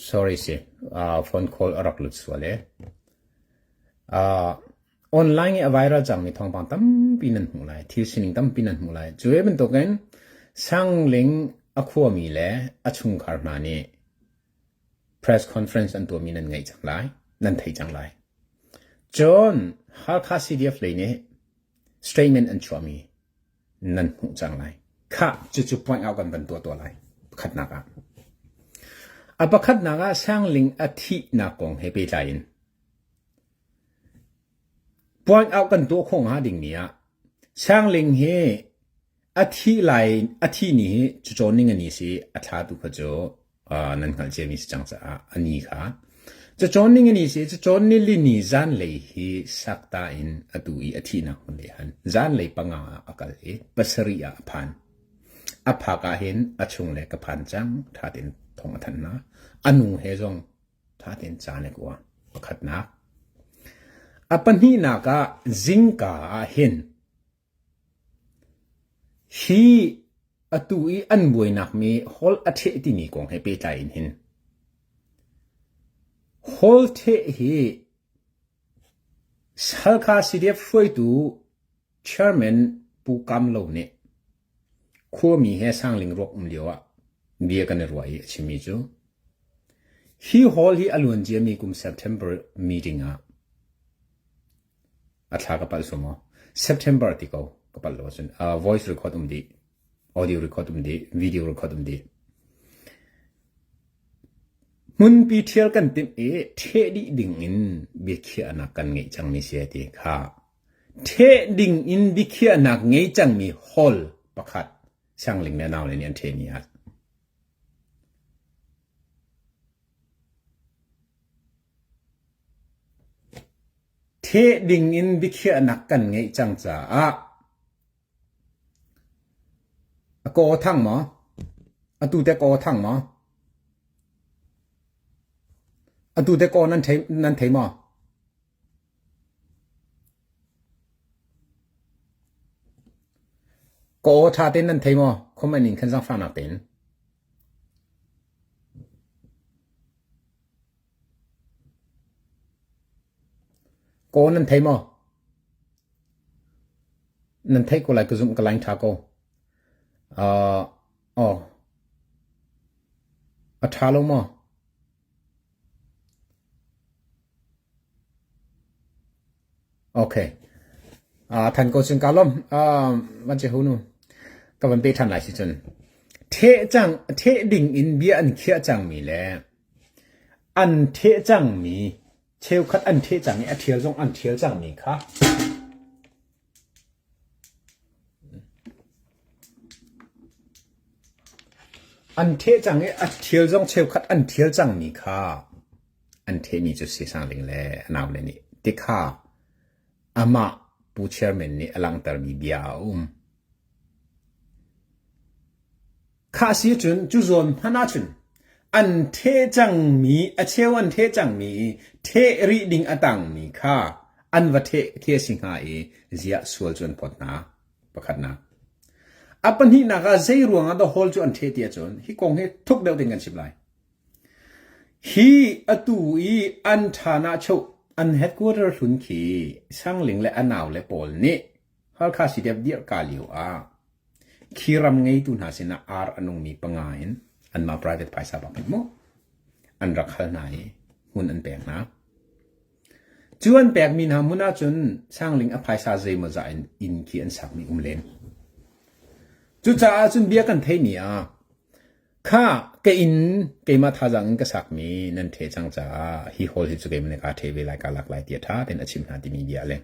Sorry si, uh, phone call a rak lut sual e. Uh, online i a viral cangmi thawngpang tampi nan hmuh lai, thil sining tampi nan hmuh lai. Cu ve bantukin Sangling a khuami le a chungkhar hna nih press conference an tuahmi nan ngaih cang lai, nan thei cang lai. Cun Halkha CDF lei nih statement an chuahmi nan hmuh cang lai. Khah, cucu point out kan van tuah tuah lai. Pakhatnak ah. A pakhatnak ah Sangling a thihnak kong he pehtlai in point out kan tuah khawh hnga dingmi ah Sangling hi a thih lai a thih ni hi cucawn ning a ni si a thla tu kha cu nan hngalh ciami si cang caah a ni kha cacawn ning a ni si cacawn ni lini zanlei hi sakta in atu i a thihnak hmun lei han zanlei panga ah a kal i pasarih ah a phan a phak ah hin a chung le ka phan cang tha tein thong a thanh hna a nu he zong tha tein ca ne kua pakhatnak a pahnihnak ah zingka ah hin Hi atu i an buainak mi holh a ṭheh timi kong he pehtlai in hin Hall ṭheh hi Halkha CDF hruaitu chairman Pu Kam Lo nih khuami he Sangling ruak um lio ah bia kan i ruah i a chimmi cu hi hall hi a luan ciami kum September meeting ah A thla ka palh suam maw? September ti ko ka palh lo ahcun uh, voice record um dih, audio record um dih, video record um dih. Hmunpi ṭhial kan timh i ṭheh dih ding in biakhiahnak kan ngeih cangmi si ti kha ṭheh ding in biakhiahnak ngei cangmi hall pakhat Siangling le naule nih an ṭhehmi ah Theh dingin biakhiahnak kan ngeih cang caah a kaw thang maw? Atu te kaw thang maw? Atu te kaw nan thei, nan thei maw? Ka aw ṭha tein nan thei maw? Comment in khan zaangfahnak tein. Ka aw nan thei maw? Nan theih ko lai ka zumh ka line ṭha ko. Uh, aw. A ṭha lo maw? Okay. Uh, than ko cun ka lom. Uh, van che hu nu. Ka van pe than lai si cun. The cang, the ding in bia an khiah cang mi le an the cang mi cheukhat an the cang i a thial zong an thial cang mi kha An ṭheh cang i a ṭhial zong cheukhat an ṭhial cangmi kha an ṭhehmi cu si Sangling le a naule nih tikha amah Pu Chairman nih a langhtermi bia a um. Khah si cun cu zawn hmanh ahcun an ṭheh cangmi a cheu an ṭheh cangmi i ṭheh rih ding a tangmi kha an va ṭheh khi a si hnga i ziah sual cu an phawt hna. Pakhatnak. A pahnihnak ah zei ruangah dah hall cu an ṭheh ti ahcun hi kong hi thuk deuh ding kan chim lai. Hi atu i an ṭhan ah cheu an headquarter hlun khi Sangling le a naule pawl nih Halkha CDF dirhka lio ah Khi ram ngeitu hna sinah ar a nungmi panga in anmah private phaisa bak in maw an rak hal hna i hmun an pek hna. Cu an pekmi hna hmun ahcun Sangling a phaisa zeimawzah in inn khi an sakmi um len. Cucaah cun bia kan theimi ah kha ka inn keimah thazaang in ka sakmi nan ṭhe cang caah hi hall hi cu keimah nih kaa ṭhe ve lai kaa lak lai tiah ṭha tein a chim hna timi bia a leng.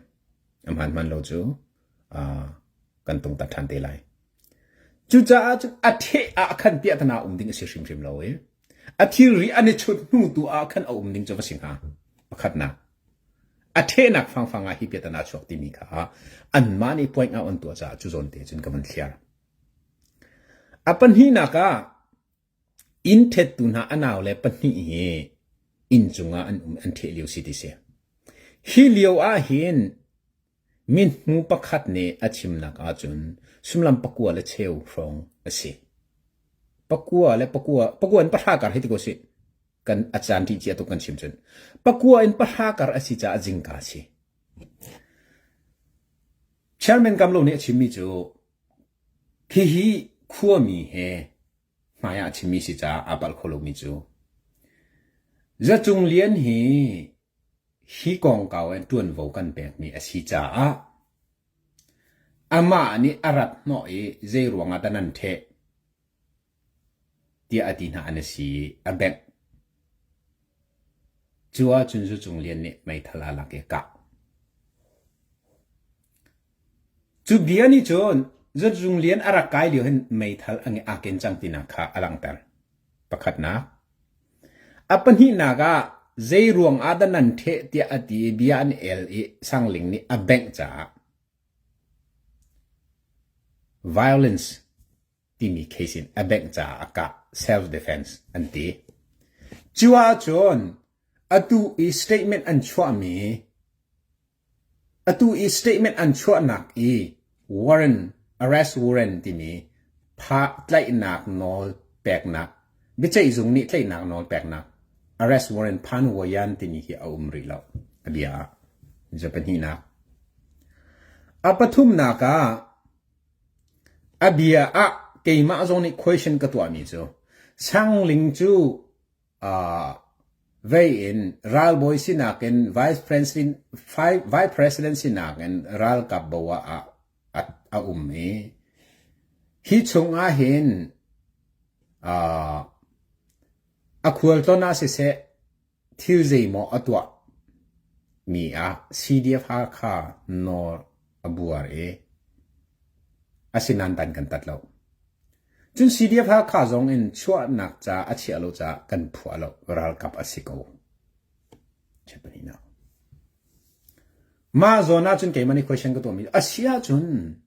A hmaan hmaan lo cu kan tungtat ṭhan te lai. Cucaah cun a ṭheh ah khan piahtana um ding a si hrimhrim lo i a thilri an i chut hnu tu ah khan a um ding cu va si hnga. Pakhatnak. A ṭhehnak fangfang ah hi piahtana chuak timi kha anmah nih point out an tuah caah cu zawn te cun ka van thliar. A pahnihnak ah inn ṭhettu hna a naule pahnih hi inn cungah an um an ṭheh lio si ti si. Hi lio ah hin Mithmu pakhat nih a chimnak ahcun sullam pakua le cheu hrawng a si. Pakua le pakua, pakua in pahra kar hei ti ko sih. Kan a caan ṭih cia tuk kan chim cun. Pakua in pahra kar a si caah zingka a si. Chairman Kamlo nih a chimmi cu hihi khuami he hmai ah a chimmi si caah aa palh kho lomi cu Za Cung Lian hi hi kongkau in ṭuanvo kan pekmi a si caah amah nih a rat hnawh i zei ruangah dah nan ṭheh tiah a ti hna an si i a bengh. Cu ahcun Zu Cung Lian nih meithal aa lak i a kah. Cu bia nih cun Zu Cung Lian a rak kai lio hin meithal a aa ken cang tinak kha a langhter. Pakhatnak. A pahnihnak ah zei ruang ah dah nan ṭheh tiah a ti i bia an el i Sangling nih a bengh caah violence timi case in a bengh caah a kah self defense an ti. Cu ahcun atu i statement an chuahmi atu i statement an chuahnak i warrant arrest warrant timi pha tlaihnak nawl peknak biaceihzung nih tlaihnak nawl peknak arrest warrant phan wayan timi hi a um rih lo a bia ah pahnihnak a pathumnak ah A bia ah keimah zong nih question ka tuahmi cu Sangling cu uh, vei in ralbawi sinak in vice president, vice president sinak in ralkap bo ah a, a um i hi chung ah hin uh, a khualtlawn ah siseh Thil zeimaw a tuah mi ah CDF Hakha nawl a buar i asinain dan kan tat lo. Cun CDF Hakha zong in chuahnak ca a chiah lo caah kan phuah lo. Ralkap a si ko. Mah zawn ahcun keimah nih question ka tuahmi a si ahcun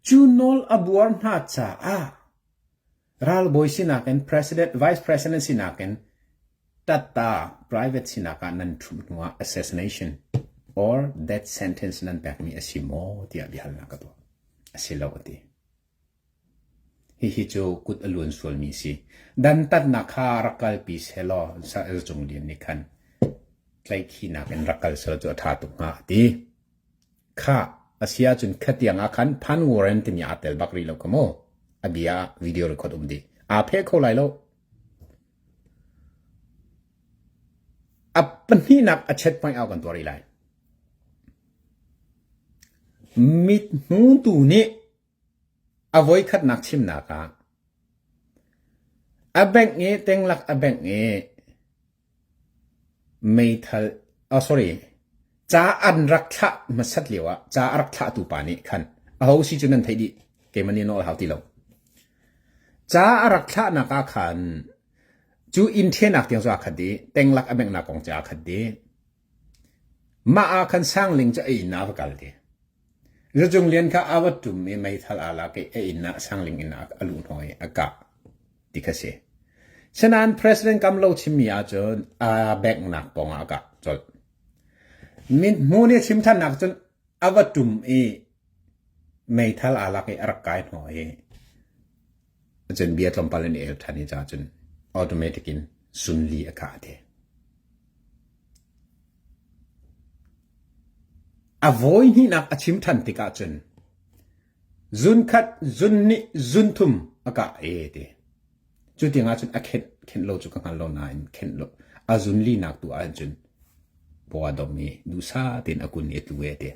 cu nawl a buar hna caah Ralbawi sinak in president, vice president sinak in tatta private sinak ah nan ṭhumh hnu ah assassination or death sentence nan pekmi a si maw tiah biahalnak ka tuah. A si lo a ti. Hihi cu kut a luan sualmi si. Dantatnak kha rak kalpi selaw Sa'il Cung Lian nih khan tlaihkhihnak in rak kal selaw cu a ṭha tuk hnga a ti. Khah, a si ahcun khatiang ah khan phan warrant timi aa tel bak rih lo ka mu. A bia ah video record um dih. Aa pheh kho lai lo. A pahnihnak a checkpoint au kan tuah rih lai. Mit hmutu nih a voikhatnak chimnak ah a bank i tenglak a bank i Meithal oh sorry ca an rak thlah hmasat lio ah ca a rak thlahtu pa nih khan aho si cu nan theih dih keimah nih nawl hau ti lo. Ca a rak thlahnak ah khan cu inn ṭhenak tiang cu aa khat dih tenglak a benghnak kong cu aa khat dih. Mah ah khan Sangling cu a inn ah a va kal ti. Zacung Lian kha a va ṭum i meithal aa lak i a inn ah Sangling inn ah a luh hnawh i a kah ti kha si. Sinain President Kamlo chimmi ahcun aa benghnak pawng ah a kah colh. Mithmu nih chim ṭhannak cun a va ṭum i meithal aa lak i a rak kai hnawh i cun bia tlawmpal in el ṭhan i ca cun automatic in sunli a kah te. A vawi hnihnak a chim ṭhan tikah cun zunkhat, zunhnih, zunthum a kah e ti. Cu tiangah cun a khenh, khenh lo cu ka hngal lo nain khenh lo a zun linak tu ahcun paw a dom i duhsah tein a kun i a tlu e ti.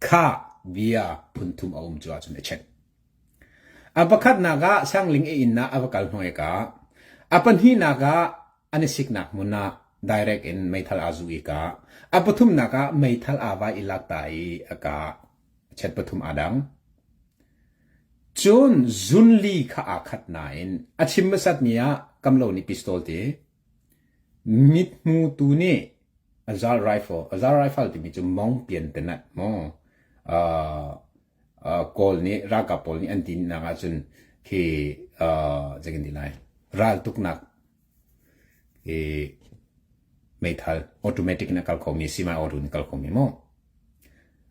Kha bia phunthum a um cu ahcun a check. A pakhatnak ah Sangling i inn ah a va kal hnuai ka. A pahnihnak ah an i siknak hmun ah direct in meithal aa zu i kah. A pathumnak ah meithal aa vai i lak ta i a kah. Chet pathum aa dang. Cun zunli kha aa khat nain a chim hmasatmi ah kamlo nih pistol ti mithmutu nih azal rifle azal rifle timi cu mong pian tenat maw uh, uh, kawl nih ralkap pawl nih an ti nak ahcun khi uh, zeikan ti lai raltuknak i meithal automatic in a kal khomi semi auto in a kal khomi maw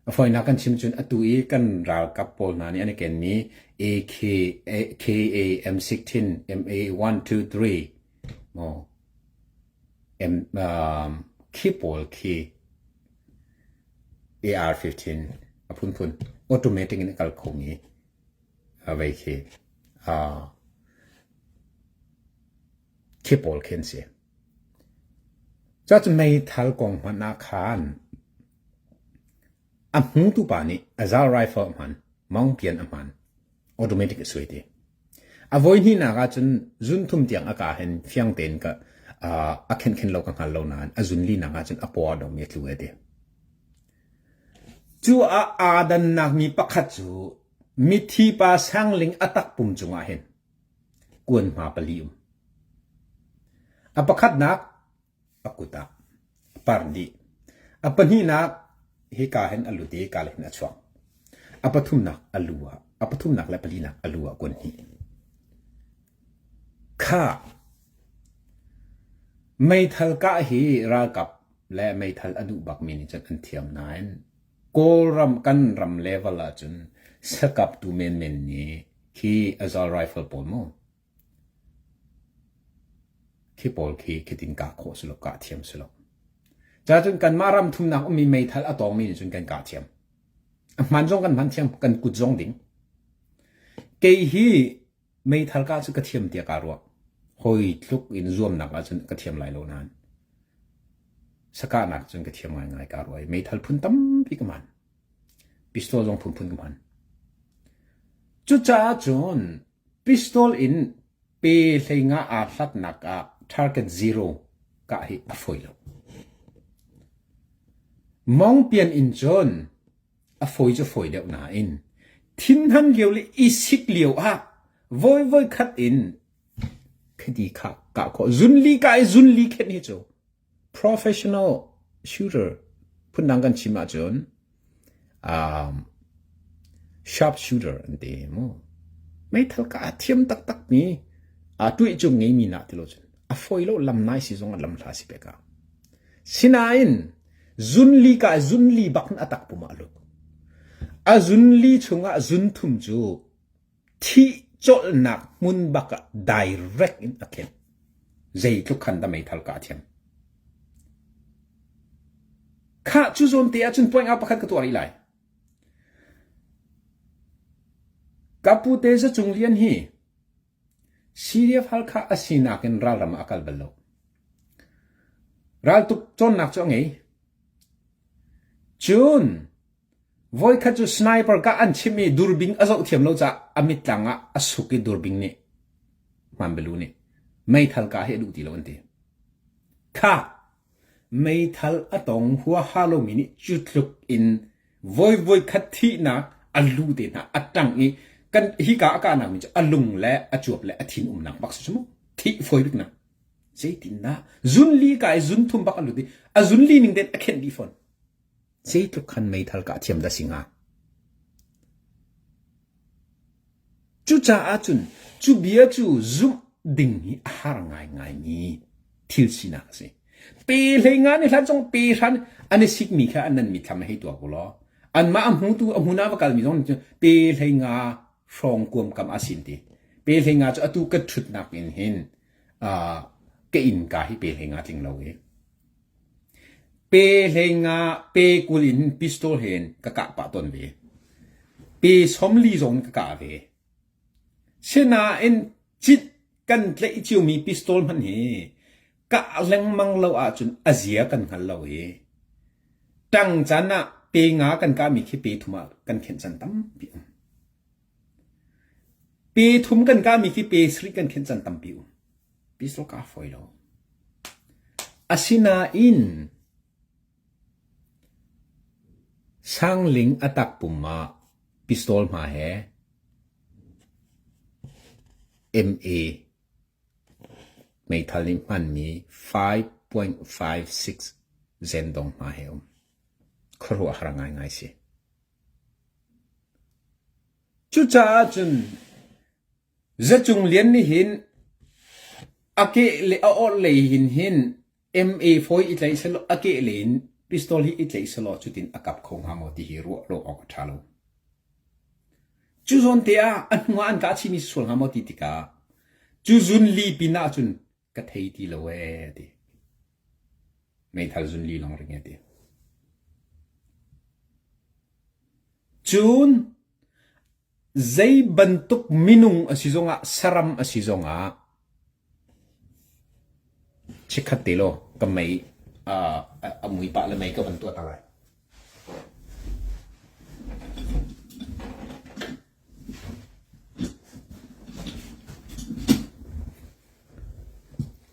a fawinak kan chim cun atu i kan ralkap pawl hna nih an i kenmi AK KA M16 MA 1 2 3 maw. Khi pawl khi AR-15 a phunphun automatic in a kal khomi vei khi khi pawl khi an si. Cuacun meithal kong hmanh ah khan a hmutu pa nih a zal rifle a hman, mawngpian a hman, automatic a suai ti. A voihnihnak ahcun zun thum tiang a ka hin fiang tein ka a khenkhen lo ka hngal lo nain a zun linak ahcun a paw a dongmi a tlu e ti. Cu ah aa dannak mi pakhat cu mithi pa sangling a takpum cungah hin kuan hma pali um. A pakhatnak a kut ah a par dih. A pahnihnak hika hin a lut i hika hin a chuak. A pathumnak a lu ah, a pathumnak le palinak a lu ah kuan hnih. Kha meithal kah hi ralkap le meithal a duh bakmi nih cun an thiam nain Kawlram kan ram level ahcun sakaptu menmen nih khi assault rifle pawl mu Khi pawl khi khitin kah khawh si lo, kah thiam si lo. Cacun kanmah ram thumnak ummi meithal a tawngmi nih cun kan kah thiam. A hman zong kan hman thiam, kan kut zong ding. Kei hi meithal kah cu ka thiam tiah kaa ruah. Hawi tluk in zuamnak ahcun ka thiam lai lo nain sakahnak cun ka thiam ngaingai kaa ruah i meithal phun tampi ka hman. Pistol zong phunphun ka hman. Cucaah cun Pistol in pe 15 aa hlatnak ah target zero kah hi a fawi lo. Mawngpian in cun a fawi cu fawi deuh nain thinhan lio le i sik lio ah voi voi khat in khiti kha kah khawh. Zunli kah i zunli khen hi cu Professional shooter phundang kan chim ahcun um, sharp shooter an ti mu. Meithal ka a thiam taktak mi a tuih cung ngeimi na ti lo cun a fawi lo lam nai si zong a lam hla si peka. Sinain zunli ka zunli bak a tak pum ah lut. A zunli chungah zun thum cu Thih colhnak hmun bak ah direct in a khen. Zeitluk khan dah meithal kah a thiam. Khah cu zawn te ahcun point out pakhat ka tuah rih lai. Ka pu te Za Cung Lian hi CDF Halkha a sinak in ralram ah a kal bal lo. Raltuk cawnnak cu a ngei. Cun Voikhat cu sniper kah an chimh i durbing a zoh thiam lo caah a mittlang ah a suk i durbing nih hmanbelu nih meithal kah hi a duh ti lo an ti. Kha meithal a tong huaha lomi nih cu tluk in voi voikhat thihnak a lu te hna a ṭang i kan hika a kahnak mi cu a lung le a cuap le a thin umnak bak si mu thih fawi bik nak zeitindah zunli ka i zun thum bak a lut i a zunli ning tein a khenh dih fawn Zeitluk khan meithal kah thiam dah si hnga? Cucaah cun cu bia cu zumh ding hi a har ngaingaimi thil sinak a si. Pe hlei nga ni hlan zong pe hran an i sikmi kha an nan mitthlam hei tuak u law anmah a hmutu a hmun ah va kalmi zong nih pe hlei nga hrawng kuam kam a sin ti. Pe hlei nga cu atu ka ṭhutnak in hin uh, ka inn ka hi pe hlei nga tling lo i Pe 15 pe 20 in pistol he in ka kah pah tawn ve. Pe 40 zong in ka kah ve. Sinain cit kan tlaih ciomi pistol hmanh hi kah lengmang lo ahcun a zia kan hngal lo i ṭang caan ah pe nga kan kahmi khi pe thum ah kan khenh caan tampi um. Pe thum kan kahmi khi pe sarih kan khenh caan tampi um. Pistol ka fawi lo. Asinain Sangling a takpum ah pistol hma he MA meithal nih hmanmi 5.56 zendong hma he um. Khuaruahhar ngaingai si. Cucaah cun Za Cung Lian nih hin a keh le a orhlei hin hin MA fawi i tlaih selaw a kehlei in pistol hi i tlaih selaw cutin a kap kho hnga maw ti hi ruah lo awk a ṭha lo. Cu zawn te ah a hnu ah an kah chihmi si sual hnga maw ti tikah cu zun li pin ah cun ka thei ti lo ee a ti. Meithal zunli lawng ring e ti. Cun zei bantuk minung a si zongah saram a si zongah chikkhat te law ka mei a mui pah le mei ka van tuah ta lai.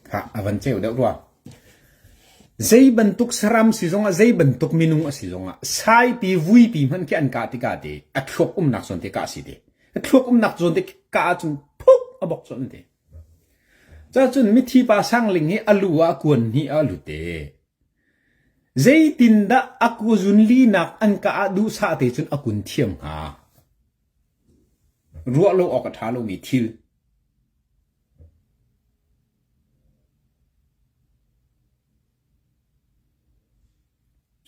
Khah, a van ceu deuh rua. Zei bantuk saram si zongah, zei bantuk minung a si zongah, saipi, vuipi hmanh khi an kah tikah te, a thluak umnak zawn te kah si te. A thluak umnak zawn te kah ahcun phuk a bok zawn te. Cacun mithi pa sangling hi a lu ah kuan hnih a lut te. Zeitindah a kuzun linak an kah ah duhsah te cun a kun thiam hnga? Ruah lo awk a ṭha lomi thil.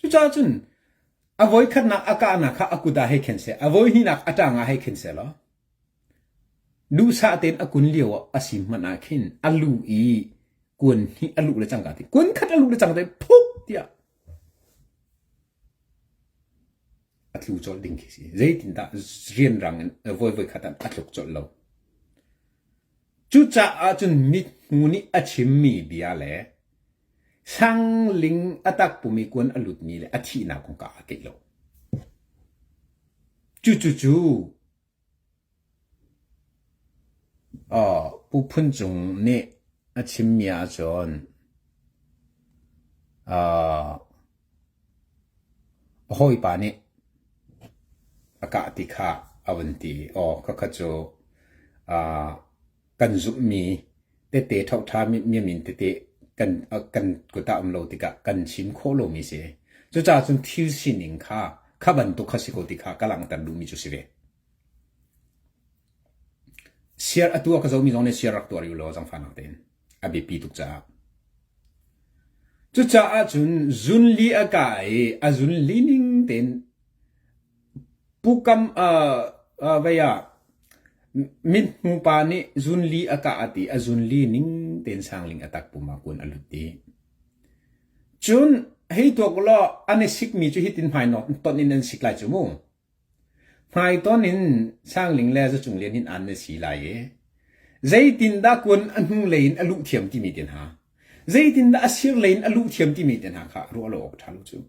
Cucaah cun a voikhatnak a kahnak kha a kut ah hei khen seh, a voihnihnak a ṭang ah hei khen seh law duhsah tein a kun lio ah a si hmanh ah khin a lu i kuan hnih a luh le cangka ti kun khat a luh le cangka ti phuk tiah a tlu colh ding khi si. Zeitindah rianrang in voi voi khat ah a tluk colh lo. Cucaah cun mithmu nih a chimmi bia le sangling a takpum i kuan a lutmi le a thihnak kong ka aa keih lo. Cucucu Pu Phun Cung nih a chimmi ahcun a hawipa nih a kah ti kha a vun ti i aw khakha cu kan zumhmi tete ṭhoṭha miamin tete kan kan kut ah um lo tikah kan chim khawh lomi si. Cucaah cun thil sining kha kha bantuk kha si ko ti kha ka langhter duhmi cu si ve. Siar atu a ka zomi zong nih siar rak tuar u law zangfahnak tein a biapi tuk caah. Cucaah cun zunli a kah i a zunli ning tein Pukam vei ah mithmu pa nih zunli a kah a ti. A zunli ning tein sangling a takpum ah kun a lut dih. Cun hei tuak ulaw an i sikmi cu hitin hmainawt ton in an sik lai cu mu. Hmaiton in sangling le zacung lian hin an na si lai i zeitindah kun a hnulei in a luh thiam timi te hna, zeitindah a sirlei in a luh thiam timi te hna kha ruah lo awk ṭha lo cu.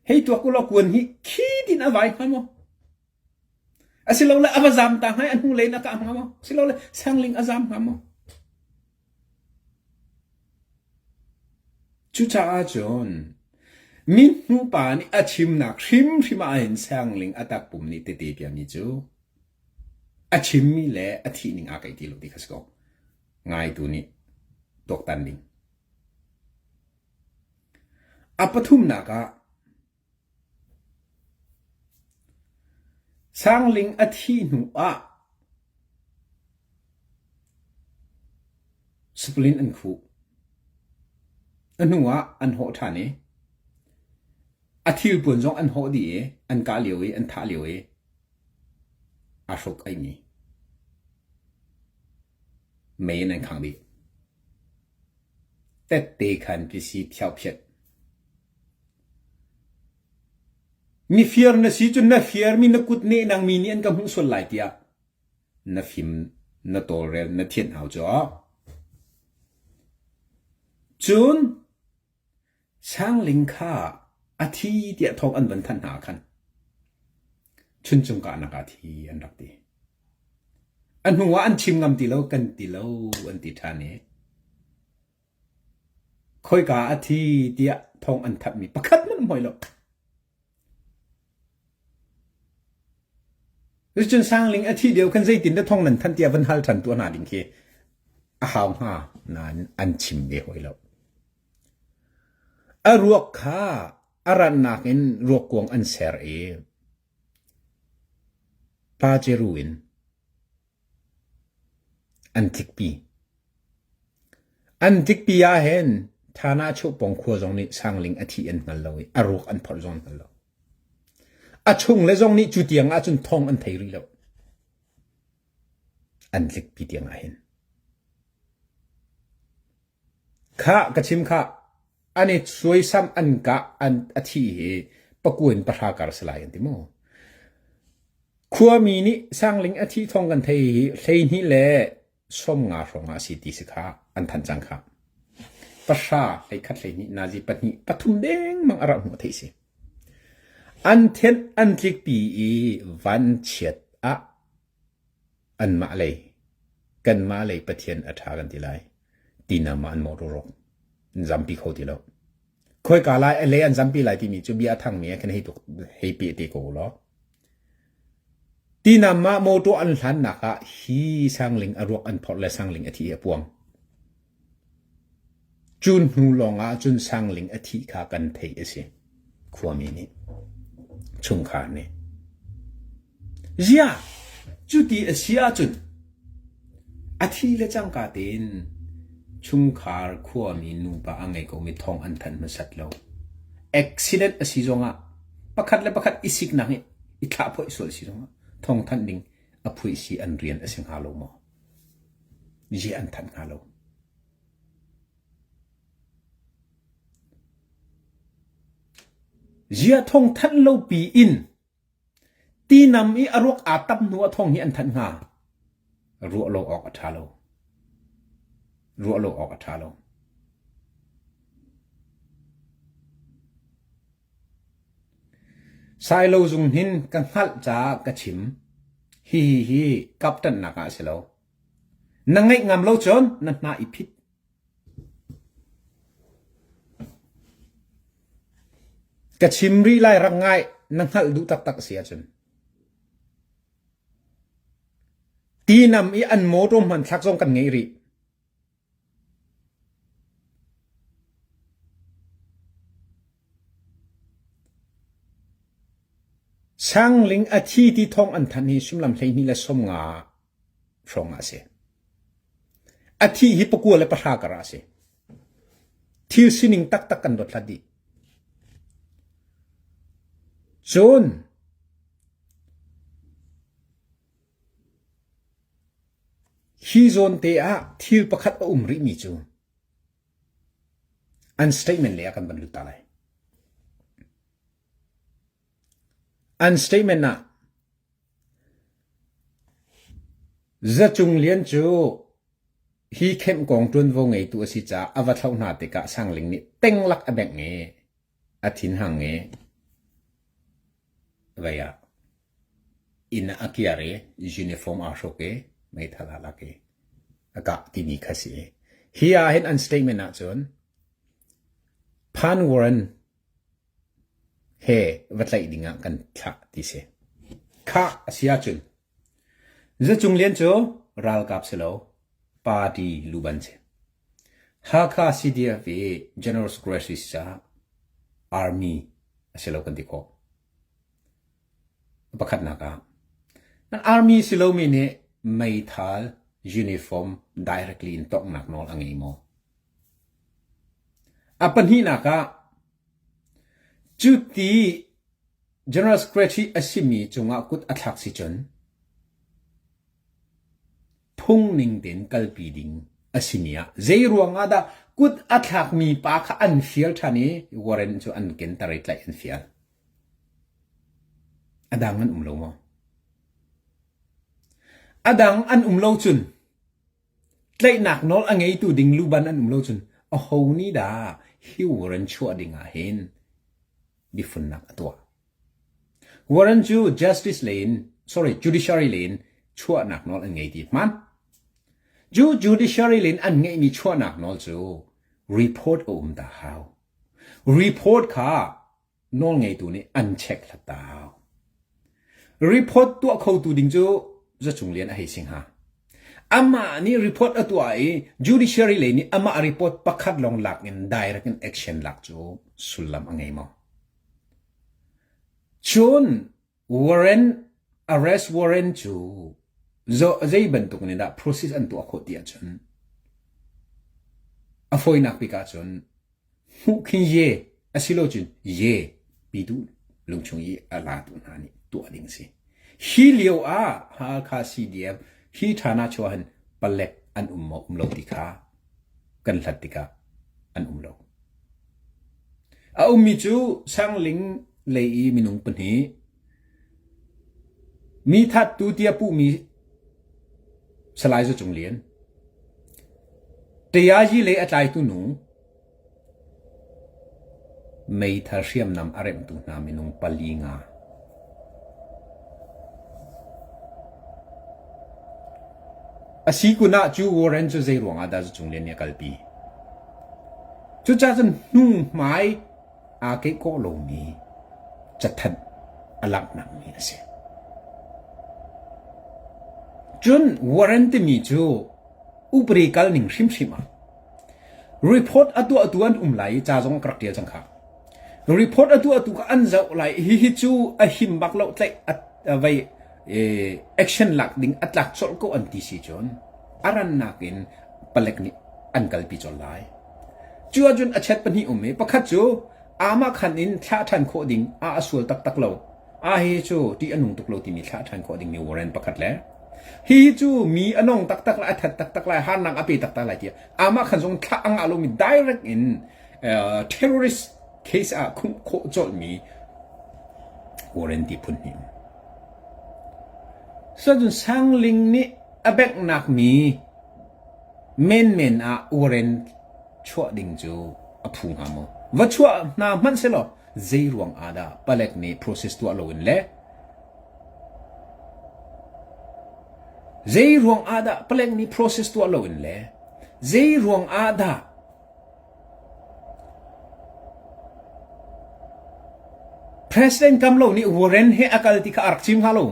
Hei tuak ulaw kuan hi khi tin a vai hnga maw? Asilole a va zam ta hnga i a hnulei in a kah hnga maw? Asilole sangling a zam hnga maw? Cucaah cun mithmu pa nih a chimnak hrimhrim ah hin sangling a takpum nih tete piami cu a chimmi le a thihning aa keih ti lo ti kha si ko. Ngaitu nih tuaktan ding. A pathumnak ah Sangling a thih hnu ah splin an khuh. A hnu ah an hawh ṭhan i a thilpuan zong an hawh dih i an kah lio i an thah lio i aa hruk aimi mei in an khangh dih. Tette khan pisi phiauphiat. Mifir na si cun na firmi na kut nehnang mi nih an ka hmuh sual lai tiah na fim na tawlrel na thianh hau cu. Cun Sangling kha a thi tiah thawng an van thanh hna ah khan Chuncung kahnak ah thi an rak ti. A hnu ah an chim ngam ti lo kan ti lo an ti ṭhan i Khoika a thi tiah thawng an thanhmi pakhat hmanh um hoi lo. Cun Sangling a thih lio khan zeitin dah thawng nan thanh tiah van hal ṭhan tuah hna ding khi a hau hnga nain an chim ve hoi lo. A ruak kha a rannak in ruakkuang an ser i paceru in An tlikpi. An tlikpi ahhin Thana Chuhpawng khua zong nih Sangling a thih an hngal lo i a ruak an phorh zong an hngal lo. A chungle zong nih cu tiang ahcun thawng an thei rih lo. An tlikpi tiang ah hin. Khah ka chim khah an i suaisam an kah an a thi hi pakua in pahra kar si lai an ti maw? Khuami nih Sangling a thih thawng kan thei hi 12 le 50 hrawng ah a si ti si kha an thanh cang kha. Pahra 11 12 nazi pahnih pathum dengmang a rauh hnu a theih si. An thenh an tlikpi i vanchiat ah anmah lei kanmah lei Pathian a ṭha kan ti lai tina ma an mawh rawk an zampi kho ti lo. Khoika lai a lei an zampi lai timi cu bia a thangmi ah khin hei tuk hei pe te ko law. Tinam ah motor an hlannak ah hi sangling a ruak an phorh le sangling a thi a puang. Cun hnu lawng ah cun sangling a thih kha kan theih a si. Khuami nih chungkhar nih. Ziah cuti a si ahcun a thi le cangka tein chungkhar khuami nupa a ngei komi thawng an thanh hmasat lo. Accident a si zongah pakhat le pakhat i siknak i i thlahphoih sual si zongah thawng thanh ding a phuih si an rian a si hnga lo maw? Ziah an thanh hnga lo? Ziah thawng thanh lo pi in Tinam i a ruak aa tam hnu ah thawng hi an thanh hnga. Ruah lo awk a ṭha lo. Ruah lo awk a ṭha lo. Sailo zung hin ka hngalh caah ka chim. Hihi hi kapṭanhnak ah a si lo. Na ngaih ngam lo cun na hna i phit. Ka chim rih lai rak ngai na hngalh duh taktak a si ahcun. Tinam i an mawṭaw hmanthlak zong kan ngei rih. Sangling a thi ti thawng an thanh hi suimilam 12 le 50 hrawng ah a si. A thih hi pakua le pahra kar ah a si. Thil sining taktak kan dothlat dih. Cun hi zawn te ah thil pakhat a um rihmi cu an statement lei ah kan van lut ta lai. An statement ah Za Cung Lian cu hi khenh kong ṭuanvo ngeitu a si caah a va thlauh hna tikah Sangling nih tenglak a bengh i a thinhang i vei ah inn ah a kiar i uniform aa hruk i meithal aa lak i a kah timi kha si. Hi ah hin an statement ahcun Phan Warren he va tlaih dingah kan thlah ti si. Khah a si ahcun Za Cung Lian cu ralkap si lo, party luban si. Hakha CDF i General Secretary si caah Army a si lo kan ti khawh. Pakhatnak ah, Army si lomi nih meithal uniform directly in tonghnak nawl a ngei maw? A pahnihnak ah, cuti General Secretary a simi cungah kut a thlak si cun phungning tein kalpi ding a simi ah zeiruang ah dah kut a thlakmi pa kha an fial ṭhan i warrant cu an kenter i tlaih an fial. A dang an um lo maw? A dang an um lo cun Tlaihnak nawl a ngeitu ding luban an um lo cun aho nih dah hi warrant chuah ding ah hin biafunnak a tuah? Warrant cu justice lei in, sorry, judiciary lei in chuahnak nawl an ngei ti hmaan. Cu judiciary lei in an ngeihmi chuahnak nawl cu report a um ta hau. Report kha nawlngeitu nih an check hlat ta hau. Report tuah khotu ding cu Zacung Lian a hei si hnga. Amah nih report a tuah i judiciary lei nih amah report pakhat lawng lak in direct in action lak cu sullam a ngei maw? Cun warrant arrest warrant cu zei bantuk nih dah process an tuah khawh ti ahcun a fawinak bik ahcun hmuh khin ye asilo cun ye pitu lungchung i a latu hna nih tuah ding a si. Hi lio ah Hakha CDF. Hi ṭhan ah chuah hin palek an um maw um lo ti kha kan hlat tikah an um lo. A ummi cu Sangling lei i minung pahnih, mi thattu tiah puhmi Salai Za Cung Lian, Tayazi lei a tlaitu nu, Meithal hriamnam a remhtu hna minung pali nga. A si kun ah cu warrant cu zei ruangah dah Zacung Lian nih a kalpi? Cucaah cun hnu hmai aa keih kawh lomi cathanh a langhnak mi a si. Cun warrant timi cu upadi kal ning hrimhrim ah Report a tuahtu an um lai i ca zong ka rak ṭial cang kha. Report a tuahtu kha an zoh lai i hihi cu a him bak lo tlaih a vei action lak ding a tlak colh ko an ti si cun a rannak in palek nih an kalpi colh lai. Cu ahcun a chet pahnih um i pakhat cu amah khan in thlah ṭhan khawh ding a a sual taktak lo. A hi cu ṭih a nung tuk lo timi thlah ṭhan khawh dingmi warrant pakhat le hihi cu mi a nong taktak lai a that taktak lai harnak a pe taktak lai tiah amah khan zong thlah a ngah lomi direct in uh, terrorist case ah khumh khawh colhmi warrant ti phun hnih Cun Sangling nih a benghnak mi menmen ah warrant chuah ding cu a phu hnga maw? Va chuah hna hmanh selaw zei ruang ah dah palek nih process tuah loin le zei ruang ah dah palek nih process tuah loin le zei ruang ah dah President Kam Lo nih warrant he a kal ti kha a rak chim hnga lo.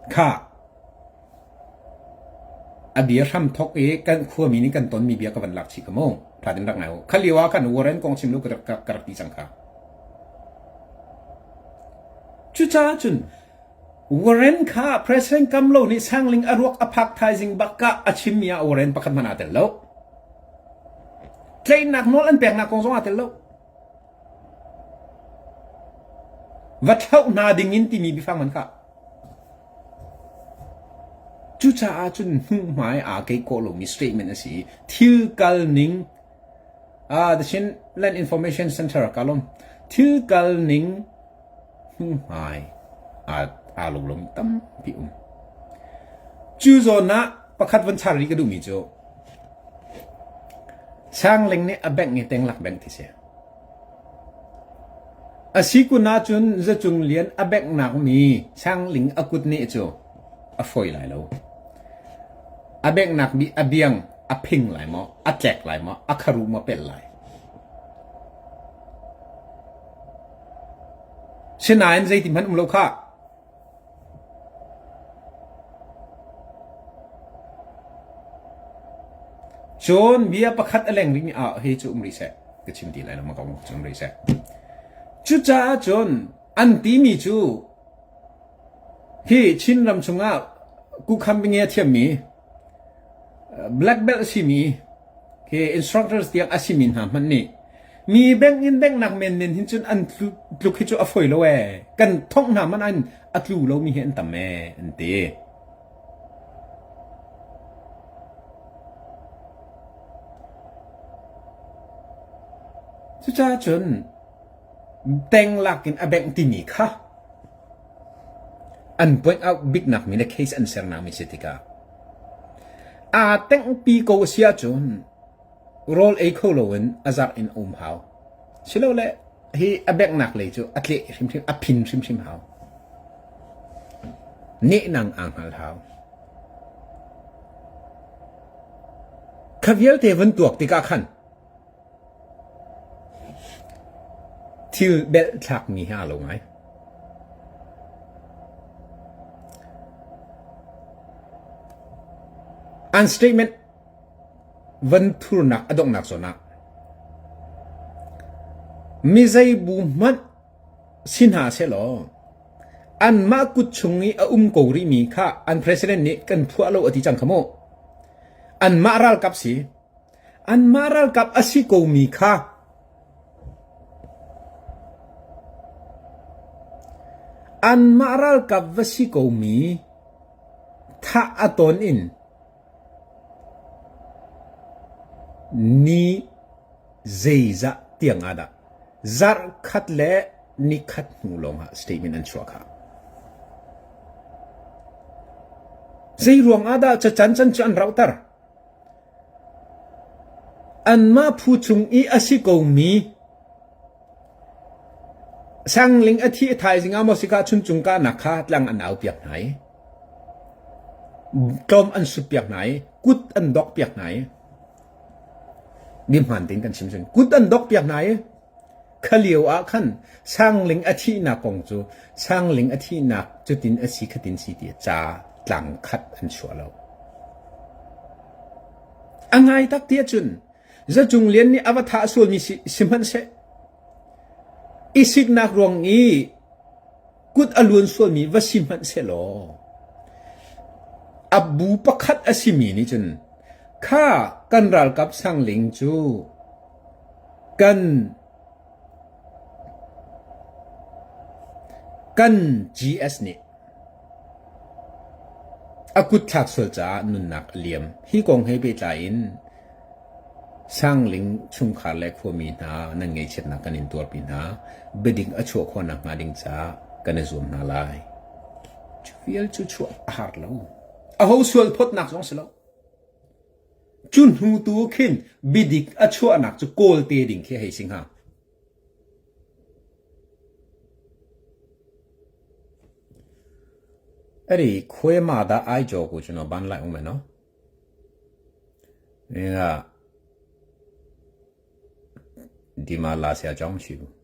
Kha A bia hram thok i kan khuami nih kan tonmi bia ka van lak chih ka mu. Tha tin rak ngai u. Kha lio ah khan warrant kong chim lu ka rak, ka rak ti cang kha. Cucaah cun warrant kha President Kam Lo nih Sangling a ruak a phak thaizing bak ka a chimmi ah warrant pakhat hmanh aa tel lo. Tlaihnak nawl an peknak kong zong aa tel lo. Va thlauh hna ding in timi biafang man kha. Cucaah cun hnuhmai aa keih kawh lomi statement a si i thil kal ning uh, the Chin Land Information Center ka lawm thil kal ning hnuhmai aa aa lo lomi tampi um. Cu zawn ah pakhat van char rih ka duhmi cu Sangling nih a bank i tenglak bank ti si. A si kun ahcun Zacung Lian a benghnak mi Sangling a kut neh cu a fawi lai lo. A benghnak mi a biang a phing lai maw, a tlek lai maw, a kharu maw pelh lai. Sinain zeiti hmanh um lo khah. Cun bia pakhat a leng rihmi ah hi cu um rih seh. Ka chim ti lai lo ma kong cu um rih seh. Cucaah cun an timi cu hi Chinram chungah kukham binge a thiammi black belt a simi khi instructors tiang a simi hna hmanh nih mi bank in bank nak menmen hin cun an tluk hi cu a foi lo ee kan thongh hna man an a tlu lo mi hi an tam ee an ti cucaah cun teng lak in a bengh timi kha an point out biknak mi le case an sernak mi si tikah aa tenghpi ko a si ahcun rawl ei kho loin a zarh in a um hau. Silole hi a benghnak lei cu a tleh hrimhrim, a phin hrimhrim hau. Nehnang aa hngal hau. Kha vialte vun tuak tikah khan thil belh thlakmi he aa lo ngai. An statement van thurnak a donghnak zawn ah mi zei bu hmanh si hna sehlaw anmah kut chung i a um ko rihmi kha an president nih kan phuah lo a ti cang kha mu. Anmah ralkap si. Anmah ralkap a si komi kha Anmah ralkap va si komi thah a ton in ni zeizah tiang ah dah zarh khat le nikhat hnu lawngah statement an chuah kha. Zei ruang ah dah cacan can cu an rauhter? Anmah phu chung i a si komi Sangling a thih thaizing ah maw sika chuncung kahnak kha tlang an aupiak hna i tlawm an sutpiak hna i kut an dokpiak hna i mi hmaan tein kan chim cun kut an dokpiak hna i Kha lio ah khan Sangling a thihnak kong cu Sangling a thihnak cutin a si khatin si ti ca tlang khat an chuah lo. A ngai tak ti ahcun Za Cung Lian nih a va thah sualmi si, sihmanhseh i siknak ruang i kut a luan sualmi va si hmanh sehlaw a bu pakhat a simi nih cun kha kan ralkap Sangling cu Kan kan GS nih a kutthlak sual caah nunnak a liam. Hi kong he pehtlai in Sangling chungkhar le khuami hna nan ngaihchiatnak kan in tuarpi hna. Biadik a chuah khawh nakhnga ding caah kan i zuam hna lai. Cu vial cu chuah a har lo. Aho sual phawtnak zong si lo. Cu hnu tu khin biadik a chuahnak cu kawl te ding khi hei si hnga. အဲ့ဒီခွေးမသားအိုက်ကြော်ကိုကျွန်တော်ဘန်းလိုက်အောင်မယ်နော်။မင်းကဒီမှာလာဆရာအကြောင်းမရှိဘူး။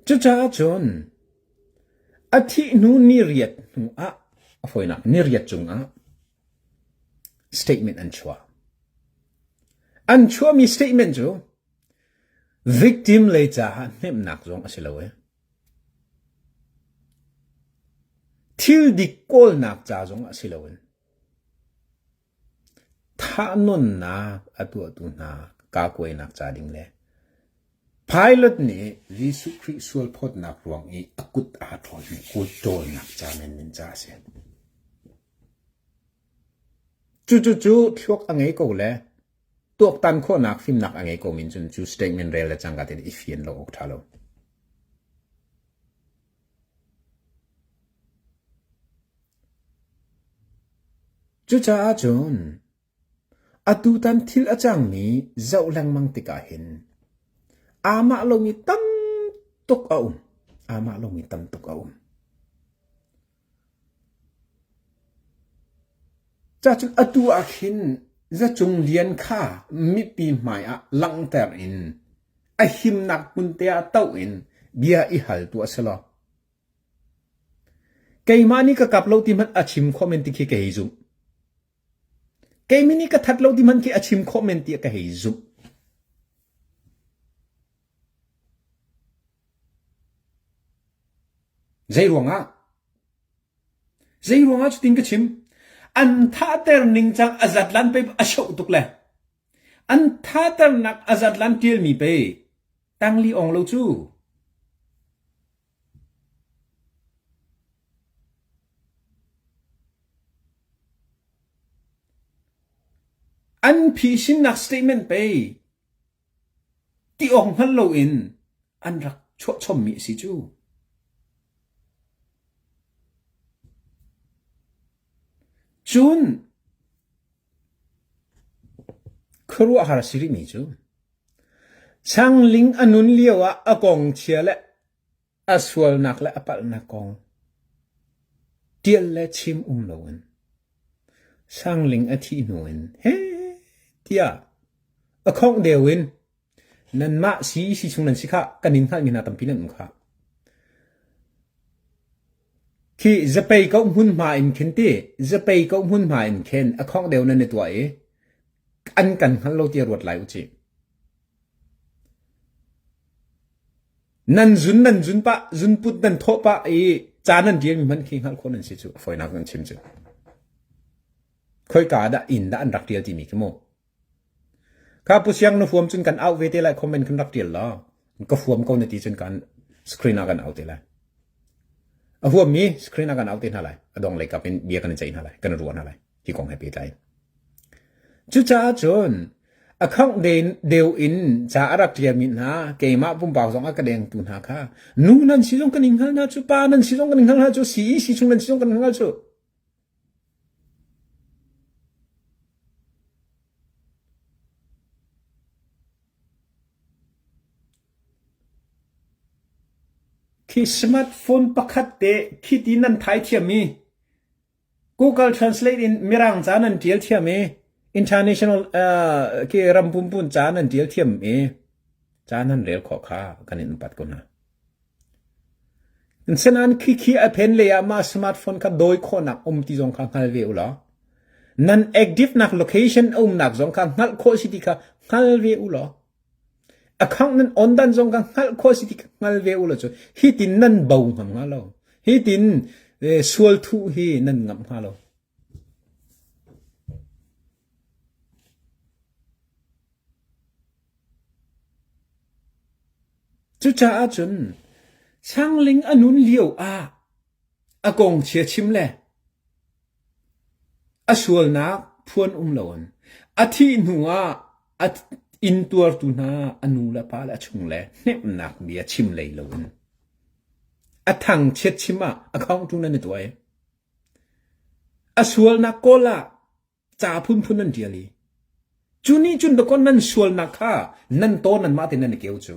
Cucaah cun a thih hnu ni riat hnu ah a fawinak ni riat cungah statement an chuah. An chuahmi statement cu victim lei caah hnemhnak zong a si lo i thil dik kawlnak ca zong a si loin Thahnawnnak a tuahtu hna kakuainak ca ding le Pilate nih Jesuh Khrih sualphawtnak ruang i a kut aa ṭhawlmi kut ṭawlnak ca menmen ca a si. Cucucu thluak a ngei ko le tuaktan khawhnak fimnak a ngei ko min cun cu statement rel le cangka tein i fian lo awk ṭha lo. Cucaah cun atutan thil a cangmi zoh lengmang tikah hin aamah lomi tam tuk a um. Aamah lomi tam tuk a um. Cacun atu ah khin Zacung Lian kha mipi hmai ah langhter in a himnak hmun te ah toh in bia i hal tuah selaw Keimah nih ka kap lo ti hmanh a chim khawh men ti khi ka hei zumh. Keimah nih ka that lo ti hmanh khi a chim khawh men ti ka hei zumh. Zei ruangah? Zei ruangah cutin ka chim? An thahter ning cang a zatlan pe a shoh tuk le. An thahternak a zatlan tialmi pe tangli ong lo cu. An phisinnak statement pei ti awk hngal loin an rak chuah chommi a si cu. Cun khuaruahhar a si rihmi cu Sangling a nun lio ah a kong chia le a sualnak le a palhnak kong ṭial le chim um loin Sangling a thih hnu in heh tiah a khongh deu in nanmah CEC chung nan si khah kan in hngalhmi hna tampi nan um khah. Khi zapei ko hmunhma in khin ti zapei ko hmunhma in khin a khongh deu nan i tuah i an kan hngal lo ti ruat lai u cih. Nan zun nan zun pah, zunput nan thawh pah i ca nan ṭialmi hmanh khi hngalh khawh nan si cu. A fawinak nan chim cu. Khoika dah inn dah an rak ṭial timi khi mu. Kha Pu Siang na huam cun kan auh ve te lai comment kan rak tial law. Ka huam ko na ti cun kan screen ah kan auh te lai. A huammi screen ah kan auh te hna lai. A dong lei kap in bia kan in ceih hna lai. Kan ruah hna lai. Hi kong he pehtlai in. Cucaah cun a khangh deu in ca a rak ṭialmi hna keimah pumpak zong a ka dengtu hna kha nu nan si zong kan in hngal hna cu pa nan si zong kan in hngal hna cu CEC chung nan si zong kan in hngal cu Khi smartphone pakhat te khi ti nan thai thiam i Google Translate in Mirang ca nan ṭial thiam i international uh, khi ram pumpun ca nan ṭial thiam i ca nan rel khawh kha kan in upat ko hna. Senain khi khi a phen lei ah mah smartphone kha dawi khawhnak um ti zong kha hngal ve u law nan active nak location a umnak zong kha hngalh khawh si ti kha hngal ve u law account nan on dan zong kha hngalh khawh si ti kha hngal ve u law cu hi tin nan bo ngam hnga lo hi tin sual thuh hi nan ngamh hnga lo Cucaah cun Sangling a nun lio ah a kong chia chim le a sualnak phuan um loin a thih hnu ah a intuartu hna a nu le pa le a chung le hnemhnak bia chim lei loin a thangchiat chim ah a khawngtu nan i tuah i a sualnak kawl ah ca phunphun nan ṭial i cu nih cun dakaw nan sualnak kha nan taw nanmah tein nan i keu cu.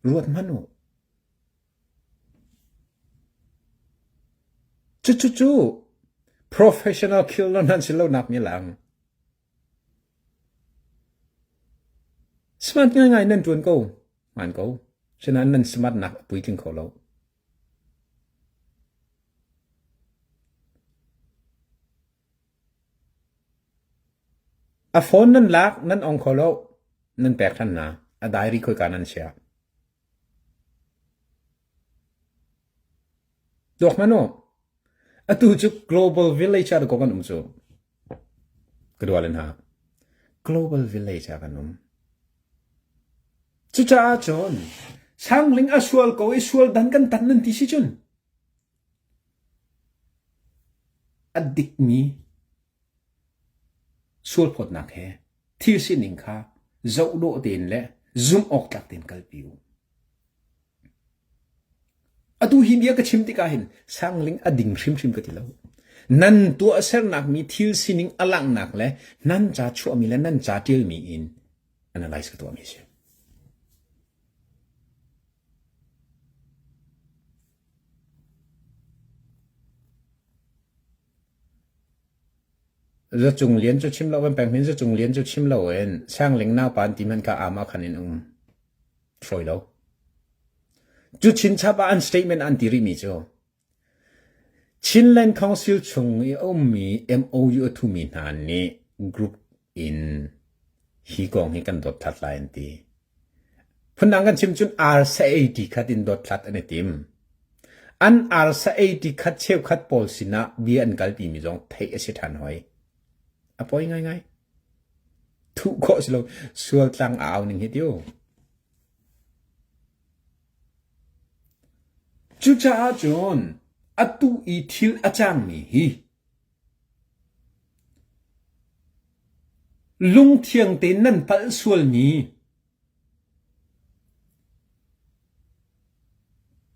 Ruat hmanh u. Cucu professional killer nan si lonak mi lang. Smart ngaingai nan ṭuan ko. Hmaan ko. Sinain nan smart nak a puitling kho lo. A phone nan lak, nan ong kho lo. Nan pek ṭhan hna. A diary khoika nan chiah. Tuak hmanh u. Atu cu Global Village ah dakaw kan um cu. Ka dual in ha. Global Village ah kan um. Cucaah cun Sangling a sual ko i sual dan kan tan nan ti si cun a dikmi sualphawtnak he thil sining kha zoh dawh tein le zumh awk tlak tein kalpi u. Atu hi bia ka chim tikah hin sangling a ding hrimhrim ka ti lo. Nan tuahsernak mi thil sining a langhnak le nan ca chuahmi le nan ca ṭialmi in analyze ka tuahmi a si. Zacung Lian cu chim lo kan peng hin Zacung Lian cu chim lo in Sangling naupa an ti hmanh kha ama khan in um fawi lo. Cu chinchap ah an statement an ti rihmi cu Chinland Council chung i a ummi MOU a thumi hna nih group in hi kong hi kan dothlat lai an ti. Phundang kan chim cun arsa ei ti khat in dothlat an i tim. An arsa ei ti khat cheukhat pawl sinah bia an kalpimi zong theih a si ṭhan hoi. A poi ngaingai. Thuh khawh si lo sual tlang a au ning hi tiu. Cucaah cun atu i thil a cangmi hi Lungthiang tein nan palh sualmi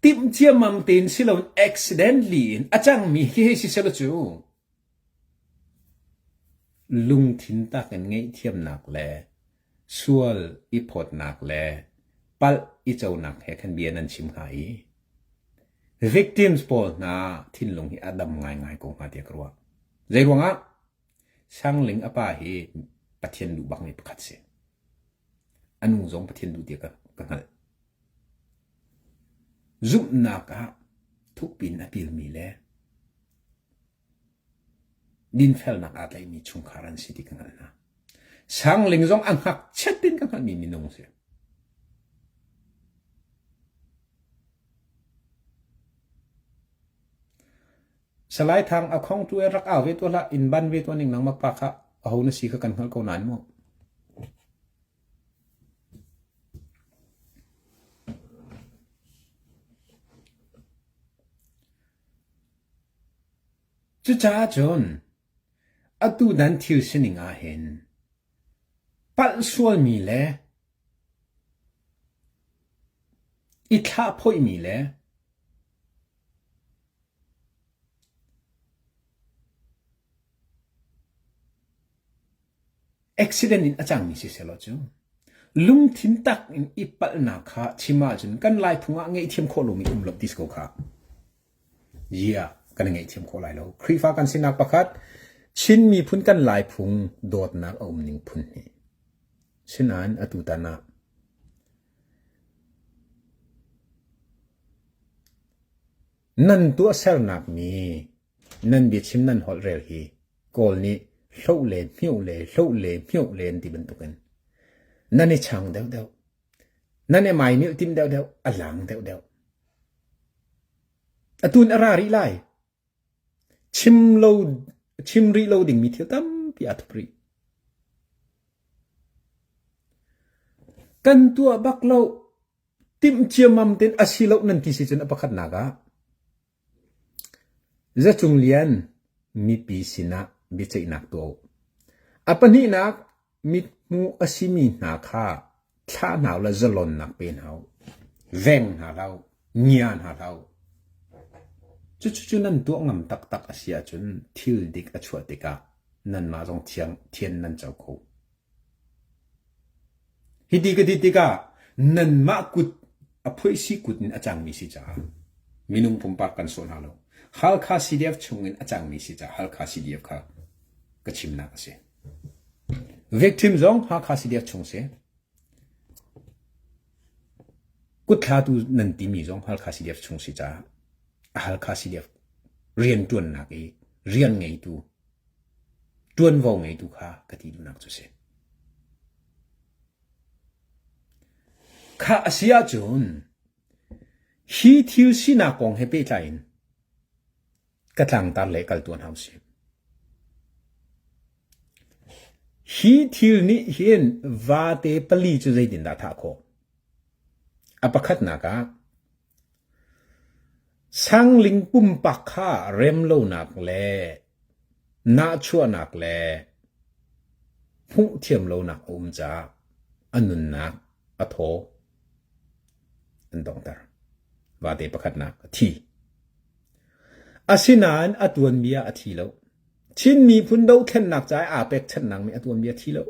timh ciammam tein si loin accidentally in a cangmi hi hei si selaw cu lungthin tak in ngaihthiamnak le sual i phawtnak le palh i conak he khan bia nan chim hnga i victims pawl hna thinlung hi a dam ngaingai ko hnga tiah ka ruah. Zeiruangah Sangling a pa hi Pathian duh bakmi pakhat si. A nu zong Pathian duh tiah ka, ka hngalh. Zumhnak ah thukpi in a pilmi le dinfelnak aa tlaihmi chungkhar an si ti ka hngalh hna. Sangling zong a ngakchiat in ka hngalhmi minung si. Salai Thang a khong tu e rak au ve tuah hlah in ban ve tuah ning nangmah pa kha aho na si kha kan hngalh ko nain mu. Cucaah cun atu dan thil sining ah hin palh sualmi le i thlahphoihmi le Accident in a cangmi si sehlaw cu lungthin tak in i palhnak kha chim ahcun kan Laiphung ah ngaihthiam khawh lomi um lo ti si ko kha. Yeah, kan i ngaihthiam khawh lai lo. Khrihfa kan sinak pakhat, Chin miphun kan Laiphung dawtnak a um ning phun hnih. Sinain atutan ah nan tuahsernak mi Nan biachim nan holhrel hi Kawl nih hloh le hmioh le hloh le hmioh le an ti bantukin nan i chang deuhdeuh. Nan i maimilh tim deuhdeuh, a lang deuhdeuh. Atun a ra rih lai. Chim lo, chim rih lo dingmi thil tampi aa thup rih. Kan tuah bak lo, timh ciammam tein a si lo nan ti si cun a pakhatnak ah Za Cung Lian mipi sinah biaceihnak tuah u. A pahnihnak, mithmu a simi hna kha thlah hna u law zalonnak pe hna u. Veng hna hlah u, ngia hna hlah u. Cucu nan tuah ngam taktak a si ahcun thil dik a chuah tikah nanmah zong thiang, thian nan co kho. Hiti ka ti tikah nanmah kut a phuaisi kut in a cangmi si caah minung pumpak kan sawh hna lo. Halkha CDF chungin a cangmi si caah Halkha CDF kha ka chimnak a si. Victim zong Hakha CDF chung si. Kutthlatu nan timi zong Halkha CDF chung si caah Halkha CDF rianṭuannak i rian ngeitu ṭuanvo ngeitu kha ka ti duhnak cu si. Kha a si ahcun hi thil sinak kong he pehtlai in ka tlangtar le kal tuan hau si. Hi thil nih hin vate pali cu zeitindah thah khawh? A pakhatnak ah Sangling pumpak kha remlonak le nahchuahnak le hmuh thiam lonak a um caah a nunnak a thaw an donghter. Vate pakhatnak a thi. Asinain a tuanbia a thi lo. Chin miphun dothlennak ca i aa pekchanhnak nih a tuanbia a thi lo.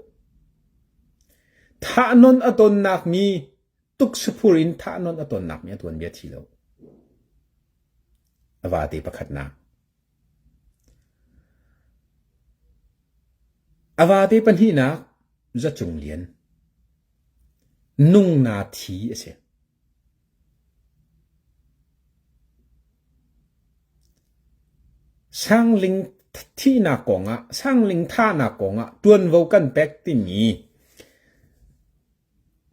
Thahnawn a tonnak mi Tuksapur in thahnawn a tonnak nih a tuanbia thi lo. A vate pakhatnak. A vate pahnihnak Za Cung Lian. Nungna thi a si. Sangling thihnak kongah, sangling thahnak kongah tuanvo kan pek timi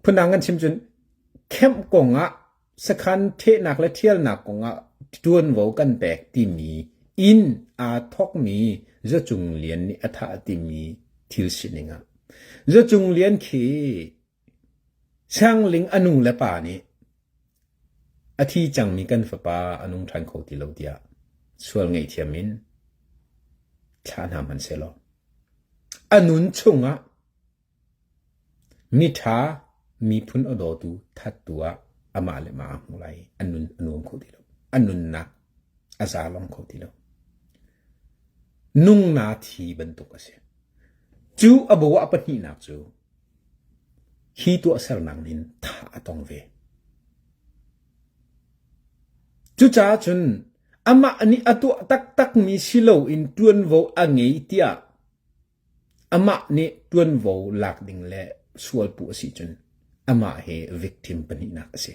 Phundang kan chim cun camp kongah sakhan ṭhehnak le ṭhialnak kongah ṭuanvo kan pek timi inn aa thawkmi Za Cung Lian nih a thah timi thil sining ah Za Cung Lian khi Sangling a nu le pa nih a thi cangmi kan fapa a nung ṭhan kho ti lo tiah sual ngaihthiam in thlah hna hmanhsehlaw a nun chungah Miṭha miphun a dawtu thattu ah amah le mah aa hmu lai i a nun a nuam kho ti lo. A nunnak a zalong kho ti lo. Nungna thi bantuk a si. Cu a bo ah pahnihnak cu hi tuahsernak nin thah a tong ve. Cucaah cun amah nih a tuah taktakmi si loin ṭuanvo a ngei tiah Amah nih ṭuanvo lak ding le sualpuh a si cun amah hi victim pahnihnak a si.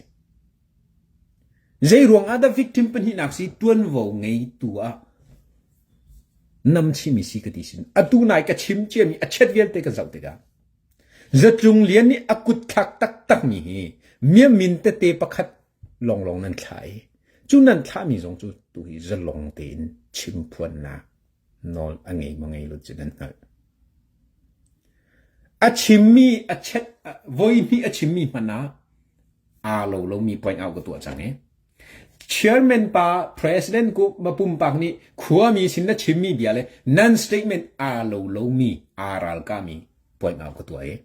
Zeiruang ah dah victim pahnihnak si ṭuanvo ngeitu ah namchimi si ka ti sin atu nai ka chim ciami a chet vialte ka zoh tikah Zatlung Lian nih a kut thlak taktakmi hi miamin tete pakhat lawnglawng nan thlah i. Cu nan thlahmi zong cu tuhi zalong tein chimphuannak nawl a ngei maw ngei lo cu nan hngalh. A chimmi a chet voihnih a chimmi hmanh ah aa lo lomi point out ka tuah cang i Chairman pa President ku ma pumpak nih khuami sin na chimmi bia le nan statement aa lo lomi aa ralkami point out ka tuah i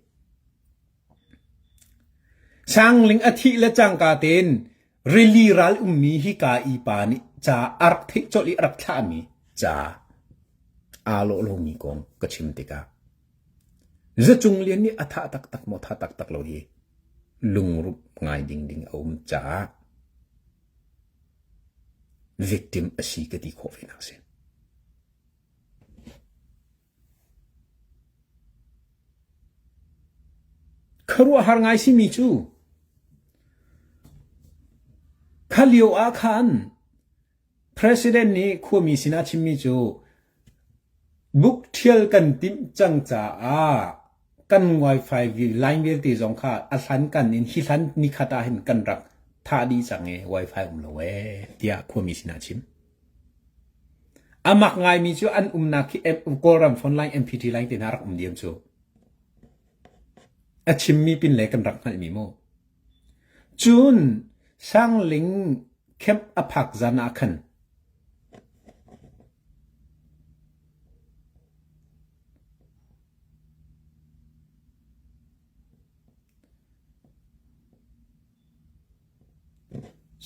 Sangling a thih le cangka tein rili ral ummi hika i pa nih ca a rak theih colh i a rak thlahmi ca aa lawh lomi kong ka chim tikah Zacung Lian nih a thah taktak maw thah taktak lo hi lungrup ngai ding ding a um caah victim a si ka ti khawh ve nak si. Khuaruahhar ngai simi cu kha lio ah khan President nih khuami sinah chimmi cu buk ṭhial kan timh cang caah kan wifi line vialte zong kha a hlankan in hi hlan nikhat ah hin kan rak thah dih cang i wifi um lo ee tiah khuami sinah a chim. A mak ngaimi cu an umnak khi Kawlram phone line MPT line te hna rak um diam cu. A chimmi pin le kan rak hngalhmi mu. Cun Sangling camp a phak zan ah khan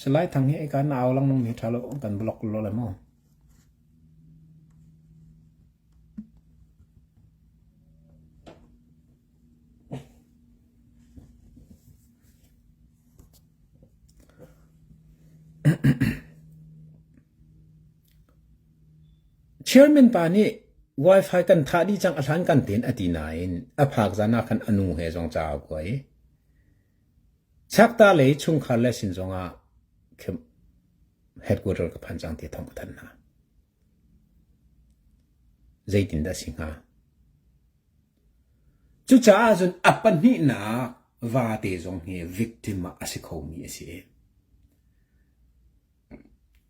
Salai Thang hi eka na au lengmang mi ṭha lo kan block lo le maw? Chairman pa nih Wi-Fi kan thah dih cang a hlan kan tein a ti nain a phak zan ah khan a nu he zong ca a kuai. Chakta lei chungkhar le sin zongah headquarter ka phan cang ti thawng ka thanh hna. Zeitindah a si hnga? Cucaah cun a pahnihnak vate zong hi victim ah a si khomi a si.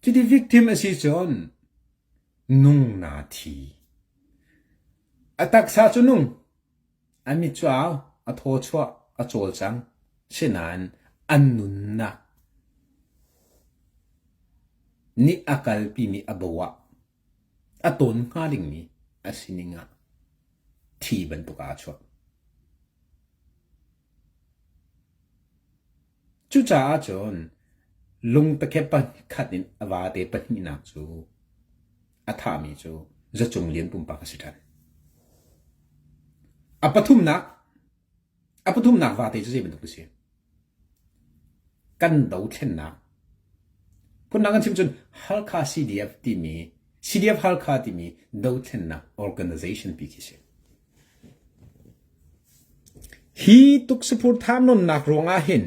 Cuti victim a si cun nung na thi. A taksa cu nung, a mit cu au, a thaw chuah, a cawlcang. Sinain an nunnak nih a kalpimi a bo ah a tawn hnga dingmi a sining ah thi bantuk ah aa chuah. Cucaah cun lungtakep pakhat in a vate pahnihnak cu a thahmi cu Zacung Lian pumpak a si ṭhan. A pathumnak A pathumnak vate cu zei bantuk a si? Kan dothlennak. Phundang kan chim cun Halkha CDF timi CDF Halkha timi dothlennak organization pi khi si. Hi tuksapur thamnonnak ruangah hin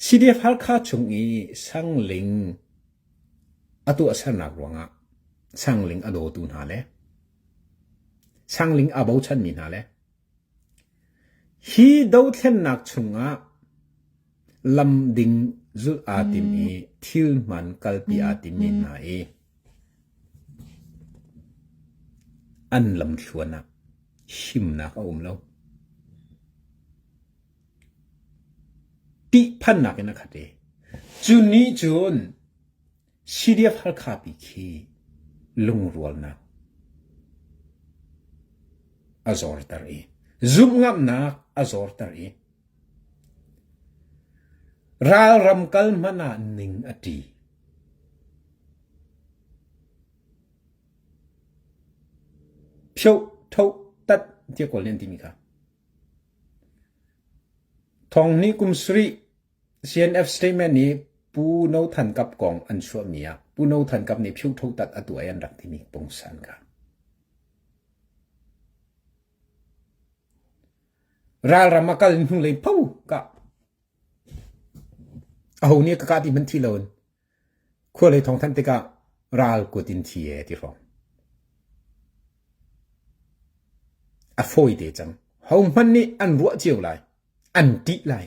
CDF Halkha chung i Sangling a tuahsernak ruangah Sangling a dawtu hna le Sangling a bochanmi hna le Hi dothlennak chungah lam ding zulh aa tim i thil hmaan kalpi aa timmi hna i an lamthluan ah himnak a um lo. Ṭihphannak in a khat i cu nih cun CDF Halkha pi khi lungrualnak a zorter i zumhngamhnak a zorter i ralram kal hmanh ah ning a ṭi. Phioh, tho, tat tiah Kawl nih an timi kha. Thong nih kum sarih CNF statement nih Pu No Than Kap kong an chuahmi ah Pu No Than Kap nih phioh tho tat a tuah i an rak timi pungsan kha. Ralram a kal hnulei pho ka aho nih ka kah ti hmanh thi loin khualei thawng thanh tikah ral kut in thi e ti hrawng. A fawi te cang. Ho hmanh nih an ruah cio lai. An ṭih lai.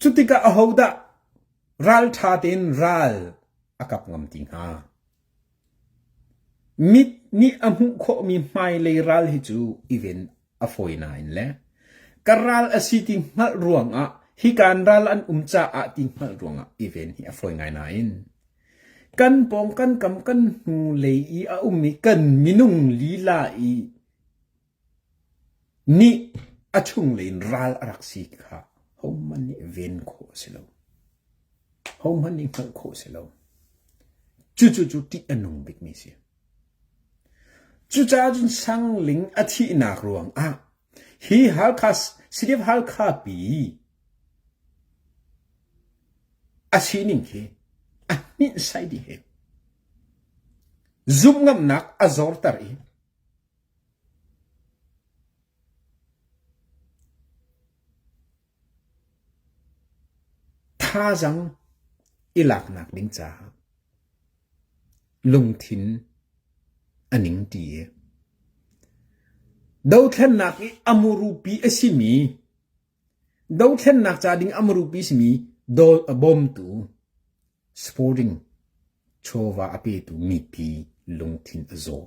Cutikah ahodah? Ralṭha tein ral a kap ngam ti hnga? Mit nih a hmuh khawhmi hmailei ral hi cu i ven a fawi nain le ka ral a si ti hngalh ruangah hikaan ral an um caah ti hngalh ruangah i ven hi a fawi ngai nain kan pawng kan kam kan hnulei i a ummi kan minung lila i nih a chunglei in ral a rak si kha hohmanh nih ven khawh a si lo. Hohmanh nih hngalh khawh a si lo. Cucu cu ṭih a nung bikmi a si. Cucaah cun Sangling a thihnak ruangah hi Halkha CDF Halkha pi a sining khi a hninhsai dih hi. Zumhngamnak a zorter i Thazaang i laknak ding caah lungthin a ningṭi i dothlennak i a murupi a simi dothlennak ca ding a murupi simi bawmtu Sporting chawva a petu mipi lungthin a zaw.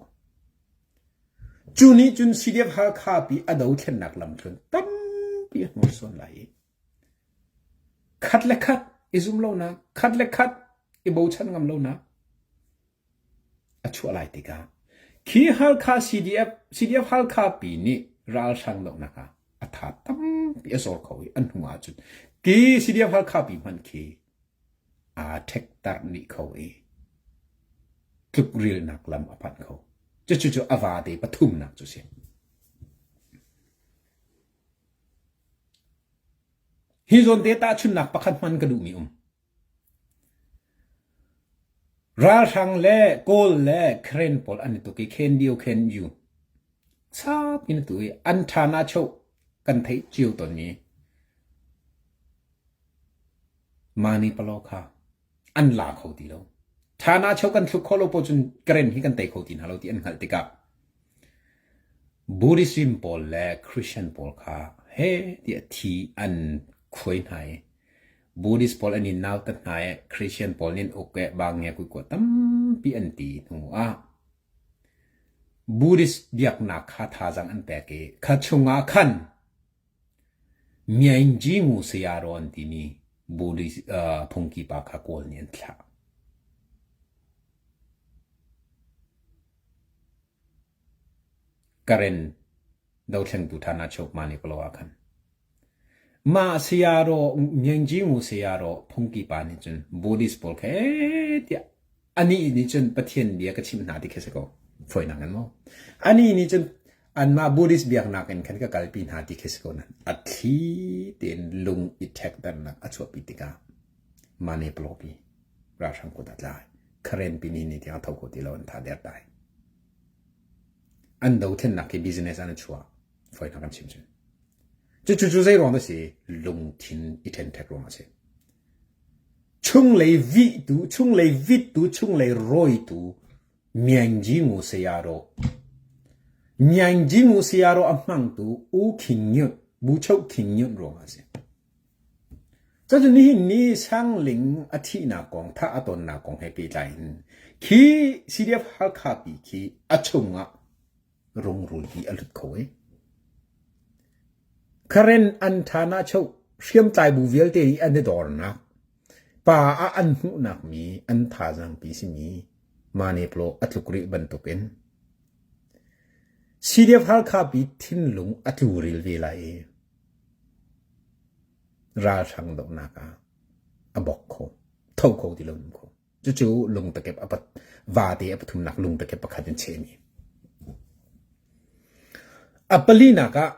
Cu nih cun CDF Halkha pi a dothlennak lamthluan tampi a hnursuan lai i khat le khat i zum lonak, khat le khat i bochan ngam lonak a chuah lai tikah khi Halkha CDF, CDF Halkha pi nih ralhrang dohnak ah a tha tampi a zor kho i an hnu ahcun ki CDF Halkha pi hmanh khi aa ṭhektarh dih kho i tlukrilnak lam a panh kho. Cucu cu a vate pathumnak cu si. Hi zawn te tahchunhnak pakhat hman ka duhmi um. Ralhrang le Kawl le Karen pawl an i tuk i Khen Dio Khen Yu sap in tu i an ṭha na cho kan theih cio tawnmi Mani palaw kha an la kho ti lo. Ṭha na cho kan thluk kho lo pawl cun Karen hi kan tei kho ti hna lo ti an hngalh tikah Buddhism pawl le Christian pawl kha he tiah thi an khuai hna i Buddhist pawl an i nautat hna i Christian pawl nih an uk i bang nge kuikua tampi an ti hnu ah Buddhist biaknak kha thazaang an pek i kha chungah khan Myaingyi Sayadaw an timi Buddhist uh, phungki pa kha Kawl nih an thlah. Karen dothlengtu ṭhan ah Chokma nih Palaw ah khan. Mah sayadaw Myingyi sayadaw phungki pa nih cun Buddhist pawl kha tiah anih nih cun Pathian bia ka chimh hna ti khi si ko. Fawinak in maw? Anih nih cun anmah Buddhist biaknak in khan ka kalpi hna ti khi si ko nan a thli tein lung i ṭhekternak a chuahpi tikah mane pawlpi ralhrang kut a tlai. Karen pi ni ni tiang a tho kho ti lo an tha der dai. An dothlennak hi business an chuah fawinak kan chim cun. Cucu cu zei ruang dah si? Lungthin i ṭhenṭhek ruang a si. Chunglei vihtu, chunglei vittu, chunglei rawitu Myaingyi Ngu Sayadaw. Myaingyi Ngu Sayadaw a hmangtu U Khin Nyunt, Bu Choh Khin Nyunt ruang a si. Cucu nihin ni Sangling a thihnak kong, thah a tonnak kong he pehtlai in khi CDF Halkha pi khi a chungah rungrul hi a lut kho i Karen an ṭhan ah cheu hriamtlai bu vialte nih an i dornak pa ah an hmuhnak mi an thazaang pi simi Maniplo a tluk rih bantukin CDF Halkha pi thinlung a tlu ril ve lai i ralhrang dohnak ah a bok kho tho kho ti lo kho cucu lungtakep a pat vate a pathumnak lungtakep pakhat in chehmi a palinak ah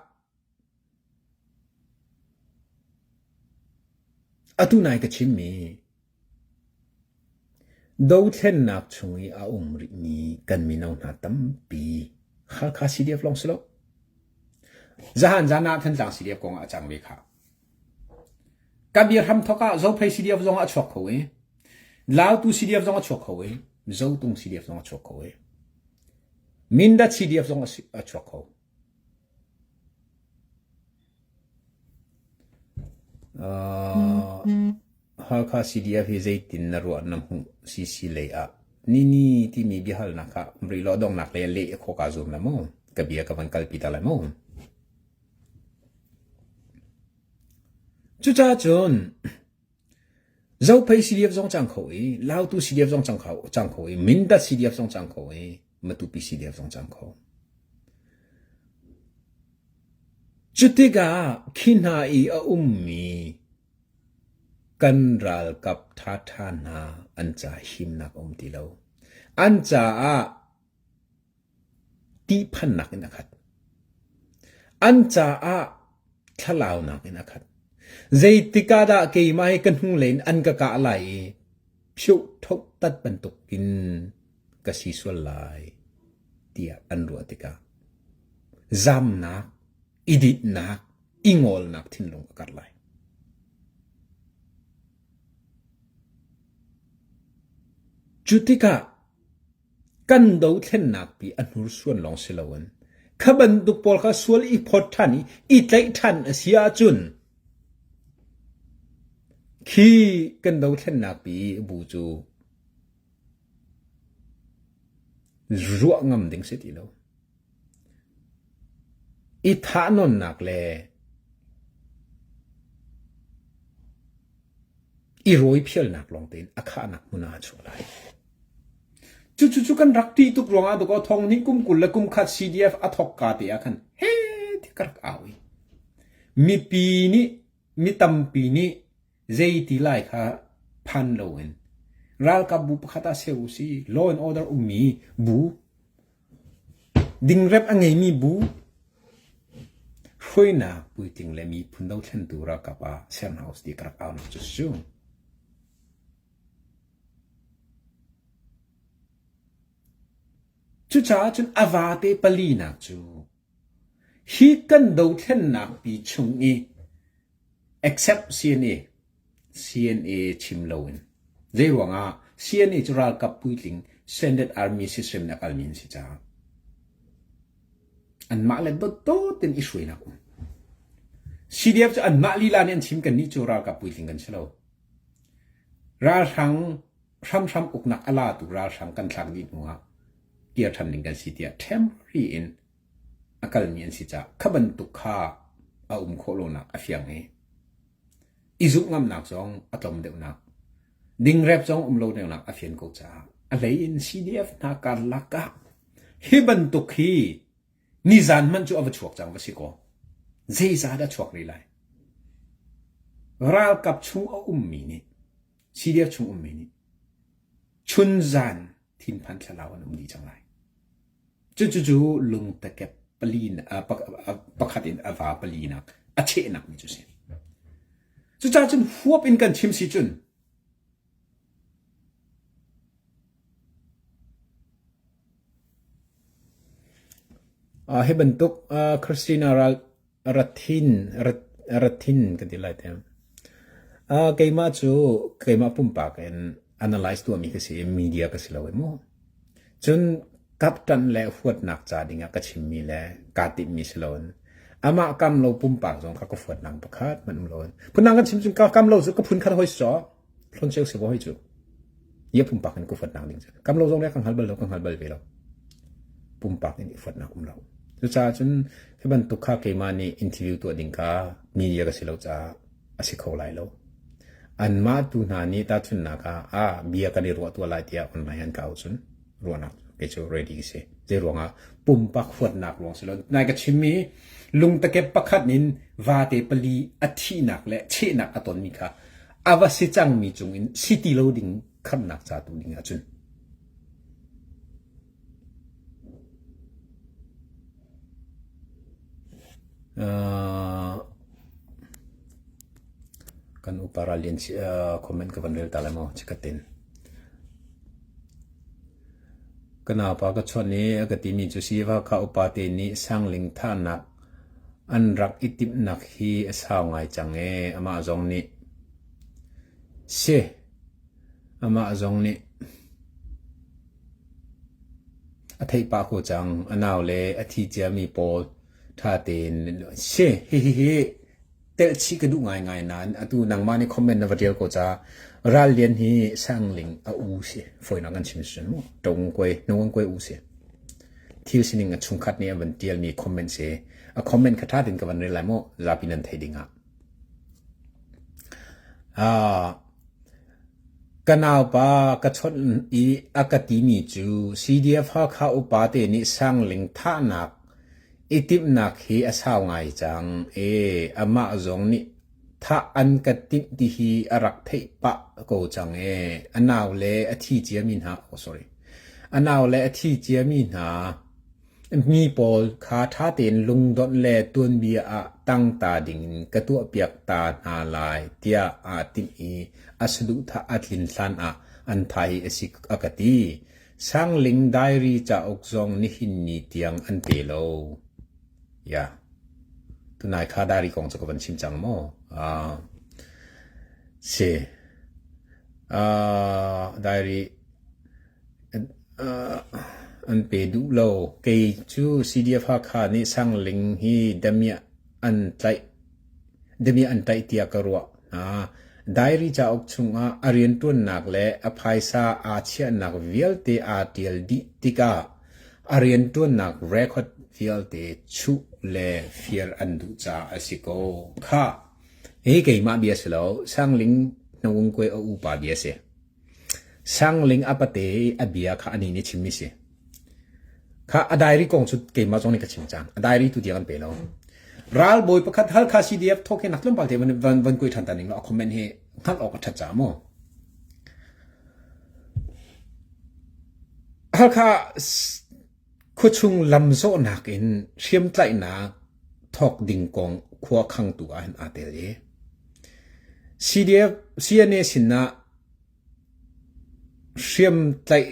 atu nai ka chimmi Dothlennak chung i a um rihmi kan mino hna tampi Halkha CDF lawng si lo. Zahan zan ah Thantlang CDF kong ah a cang ve kha. Ka bia hram thok ah Zophei CDF zong ah a chuak kho i Lautu CDF zong a chuak kho i Zotung CDF zong a chuak kho i Mindat CDF zong a chuak kho. Uh, Hakha CDF hi zeitin na ruah na hmuh CC lei ah Nini timi biahalnak kha um rih law donghnak lei ah leh khawh kaa zuam lai maw? Ka bia ka van kalpi ta lai maw? Cucaah cun Zophei CDF zong cang kho i, Lautu CDF zong cang kho, cang kho i, Mindat CDF zong cang kho i, Matupi CDF zong cang kho. Cutikah khi hna i a ummi kan ralkap ṭhaṭha hna an ca himnak a um ti lo. An caah ṭihphannak in a khat. An caah thlalaunak in a khat. Zeitik ah dah keimah hi ka hnulei in an ka kah lai i phioh thoh tat bantuk in ka si sual lai tiah an ruah tikah zamnak, i dinhnak, i ngawlnak thinlung a karh lai. Cu tikah kan dothlennak pi a hnursuan lawng si loin kha bantuk pawl kha sual i phawt ṭhan i i tlaih ṭhan a si ahcun khi kan dothlennak pi bu cu ruah ngam ding si ti lo. I thahnawnnak le i rawiphialnak lawng tein a khahnak hmun ah a chuak lai. Cucu cu kan rak ṭih tuk ruangah dakaw thong hnih kum 20 le kum khat CDF a thawk ka te ah khan he ti ka rak au i mipi nih mi tampi nih zei ti lai kha phan loin ralkap bu pakhat ah ser u si law and order ummi bu Dingrep a ngeimi bu hruainak puitling le miphun dothlentu ralkap ah ser hna usih ti ka rak aunak cu si cu. Cucaah cun a vate palinak cu hi kan dothlennak pi chung i Except CNA. CNA chim loin. Zeiruangah CNA cu ralkap puitling Standard Army system in a kalmi an si caah anmah le dawtdawt in i hruainak um. CDF cu anmah lila nih an chim kannih cu ralkap puitling kan si lo. Ralhrang hramhram uknak a latu ralhrang kan thlak dih hnu ah kir ṭhan ding kan si tiah temporary in a kalmi an si caah kha bantuk kha a um khawh lonak a fiang i i zumh ngamnak zong a tlawm deuhnak dingrep zong um lo deuhnak a fian ko caah a hlei in CDF hna karlak ah hi bantuk hi nizan hmanh cu a va chuak cang va si kaw zeizah dah chuak rih lai ralkap chung a ummi nih CDF chung ummi nih chunzan thinphan thlalau an um dih cang lai Cucu lungtakep pakhat in a va palinak a chehnak mi cu si. Cucaah cun huap in kan chim si cun hi bantuk Christina ral Rathin Rathin kan ti lai te. Keimah cu keimah pumpak in analyze tuahmi ka si i media ka si lo i mu. Cun kapṭanh le huatnak ca dingah ka chimmi le kaa timhmi si loin amah kam lo pumpak zong kha ka huatnak pakhat hmanh um loin phundang kan chim cun ka kam lo cu ka phun khat hoi si caw hlawnceu si hoi cu ia pumpak in ka huatnak ding cu kam lo zong le ka hngal bal lo ka hngal bal ve lo pumpak in i huatnak um lo cucaah cun hi bantuk kha keimah nih interview tuah ding kha media ka si lo caah a si kho lai lo. Anmah tu hna nih tahchunhnak ah ah bia kan i ruah tuah lai tiah online an ka auh cun ruahnak kei cu ready ka si. Zei ruangah pumpak huatnak ruang si lo. Nai ka chimmi lungtakep pakhat in vate pali a thihnak le chehnak a tonmi kha a va si cangmi cungin si ti lo ding khamnak ca tu ding ahcun Uh, kan upa ral lian comment ka van rel ta lai maw chikatin ka naupa ka chawnh i a ka timi cu siva kha upa te nih sangling thahnak an rak i timhnak hi a sau ngai cang e amah zong nih si amah zong nih a theih pah ko cang a nau le a thi ciami pawl ṭha tein si hihihi. Telh chih ka duh ngaingai nain atu nangmah nih comment na va ṭial ko caah Ral Lian hi Sangling a u si. Fawinak kan chim si mu. Ṭong kuai, hnung kuai u si. Thil sining a chungkhat nih an van ṭialmi comment si. A comment kha ṭha tein ka van rel lai mu. Zapi nan theih ding ah. Ah, ka naupa ka chawnh i a ka timi cu CDF Hakha upa te nih Sangling thahnak I timhnak hi a sau ngai cang i amah zong nih thah an ka timh ti hi a rak theih pah ko cang i a naule a thi ciami hna oh sorry a naule a thi ciami hna mi pawl kha ṭha tein lungdonh le tuanbia ah tangta dingin ka tuahpiak ta hna lai tiah aa timh i a saduhthah a tlin hlan ah an thah hi a si a ka ti. Sangling Diary cauk zong nihin ni tiang an pe lo. Ya. Tunai kha diary kong cu ka van chim cang maw? Uh, si. Uh, diary uh, an pe duh lo. Kei cu CDF Hakha nih Sangling hi damiah an tlaih Damiah an tlaih tiah ka ruah hna. Diary cauk chungah a rianṭuannak le a phaisa aa chiahnak vialte aa ṭial dih tikah a rianṭuannak record vialte chuh le fir an duh caah a si ko. Khah! Hi keimah bia si lo, Sangling Hnawungkue a upa bia si. Sangling a pate i a bia kha anih nih a chimmi si. Kha a diary kong cu keimah zong nih ka chim cang. A diary tu tiang an pe lo. Ralbawi pakhat Halkha CDF thawk hi nak tlawmpal te van van van kui ṭhan ta ning law a comment hi hngalh awk a ṭhat ca mu. Halkha khuachung lamzawhnak in hriamtlaihnak thawk ding kong khua khangtu ah hin aa tel i CDF CNA sinah hriamtlaih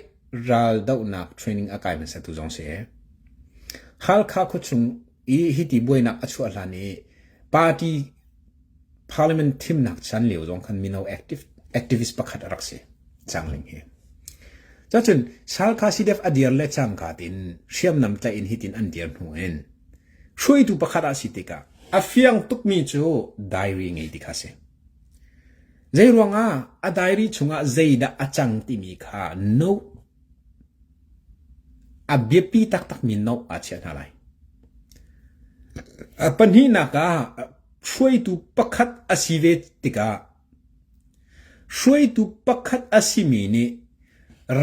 raldohnak training a kai hmasatu zong si. Halkha khuachung i hiti buainak a chuah hlan i party Parliament thimnak chan lio zong khan mino active, activist pakhat a rak si Cangling hi. Cacun Salkha CDF a dir le cangka tin hriamnam tlaih in hitin an dir hnu in hruaitu pakhat ah si tikah a fiang tukmi cu diary ngei ti kha si. Zei ruangah a diary chungah zeidah a cang timi kha note A biapi taktakmi note aa chiah hna lai. A pahnihnak ah hruaitu pakhat a si ve tikah hruaitu pakhat a simi nih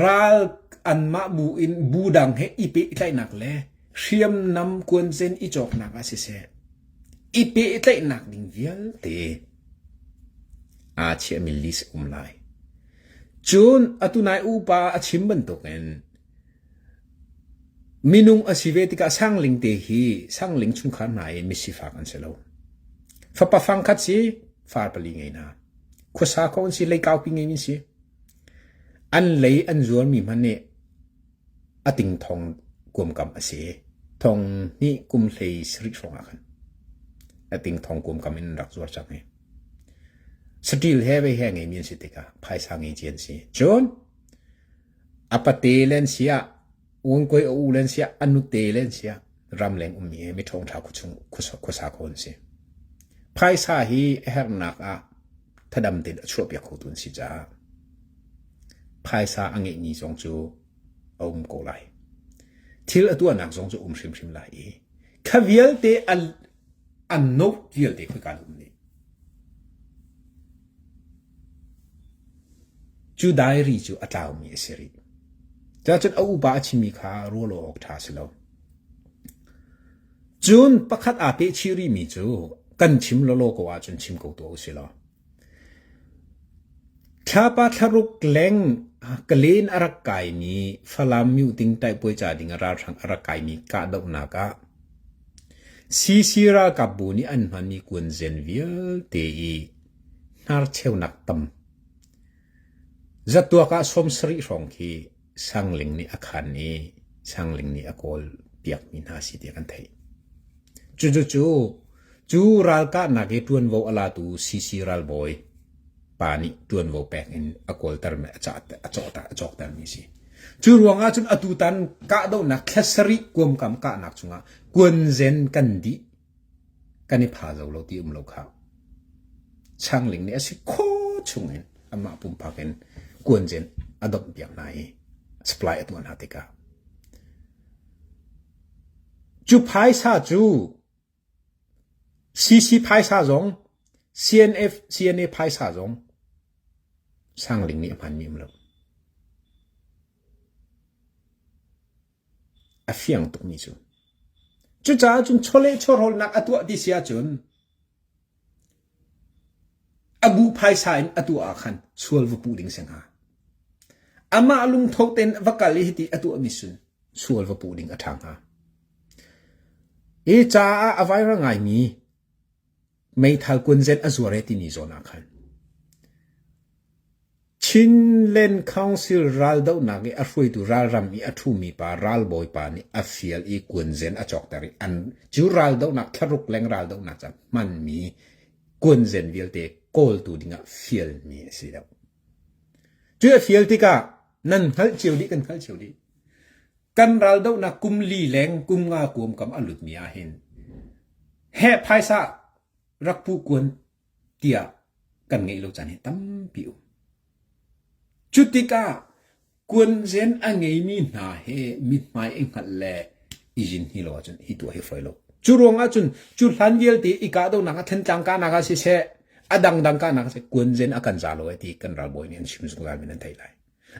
ral anmah bu in bu dang he i pehtlaihnak le hriamnam kuanzen i cawknak ah siseh i pehtlaihnak ding vialte aa chiahmi list um lai. Cun atu nai upa a chim bantukin minung a si ve tikah sangling te hi sangling chungkhar hna i misifak an si lo. Fapa fangkhat si far pali ngei hna. Khuasa ko an si, lei kaupi ngei an si. An lei an zuarmi hmanh nih a ting thong kuamkam a si. Thong hnih kum hlei sarih hrawng ah khan a ting thong kuamkam in an rak zuar cang hi. Saṭil he vei he a ngeimi an si tikah phaisa ngei ci an si. Cun a pate le an si ah, ungkoi a u le an si ah, a nute le an si ah, ramleng ummi he miṭhawngṭha khuachung khuasa kho an si. Phaisa hi a herhnak ah thadam tein a chuahpiak khotu an si caah phaisa a ngeihmi zong cu a um ko lai. Thil a tuahnak zong cu um hrimhrim lai i kha vialte an note vialte khoika an um nih. Cu diary cu a tlaumi a si rih. Cacun a upa a chimmi kha rual awk ṭha si lo. Cun pakhat aa peh chih rihmi cu kan chim lawlaw ko ahcun chim ko tuah usih law. Thlapa thlaruk leng ka len a rak kaimi Falam Myuting taihpuai ca ding ah ralhrang a rak kaimi kahdohnak ah CC ralkap bu nih an hmanmi kuanzen vialte i hnarcheunak tam zatuak ah 70 hrawng khi Sangling nih a khan i Sangling nih a kawl piakmi hna si tiah kan theih. Cucu cu ralkahnak i ṭuanvo a latu CC ralbawi pa nih ṭuanvo pek in a kawltermi a a cawktermi a si. Cu ruangah cun atutan kahdohnak thla sarih kuamkam kahnak chungah kuanzen kan dih kan i pha zo lo ti um lo khah. Changling nih a si kho chungin amah pumpak in kuanzen a domh piak hna i supply a tuah hna tikah cu phaisa cu CC phaisa zong CNF CNA phaisa zong Sangling nih a hmanmi um lo. A fiang tukmi cu. Cucaah cun chawleh chawhrawlnak a tuah ti si ahcun a bu phaisa in a tuah ah khan sual va puh ding si hnga. Amah lungtho tein va kal i hiti a tuahmi sun sual va puh ding a ṭha hnga. Hi caah a viral ngaimi meithal kunzen a zuar e timi zawn ah khan Chinland Council raldohnak i a hruaitu ralram i a ṭhumi pa ralbawi pa nih a fial i kuanzen a cawkter i an cu raldohnak thlaruk leng raldohnak ca hmanmi kuanzen vialte kawltu dingah fialmi a si deuh. Cu a fial tikah nan hngalh cio dih kan hngalh cio dih. Kan raldohnak kum li leng kum nga kuam kam a lutmi ahhin heh phaisa rak pu kuan tiah kan ngeih lo caan hi tampi um. Cu tikah kuanzen a ngeimi hna he mithmai i hngalh le i zin hi lo ahcun hi tuah hi fawi lo. Cu ruangah cun cu hlan vialte i kahdohnak ah Thantlang kahnak ah siseh a dangdang kahnak ah siseh kuanzen a kan za lo ai ti kan ralbawi nih an chim zungzal mi nan theih lai.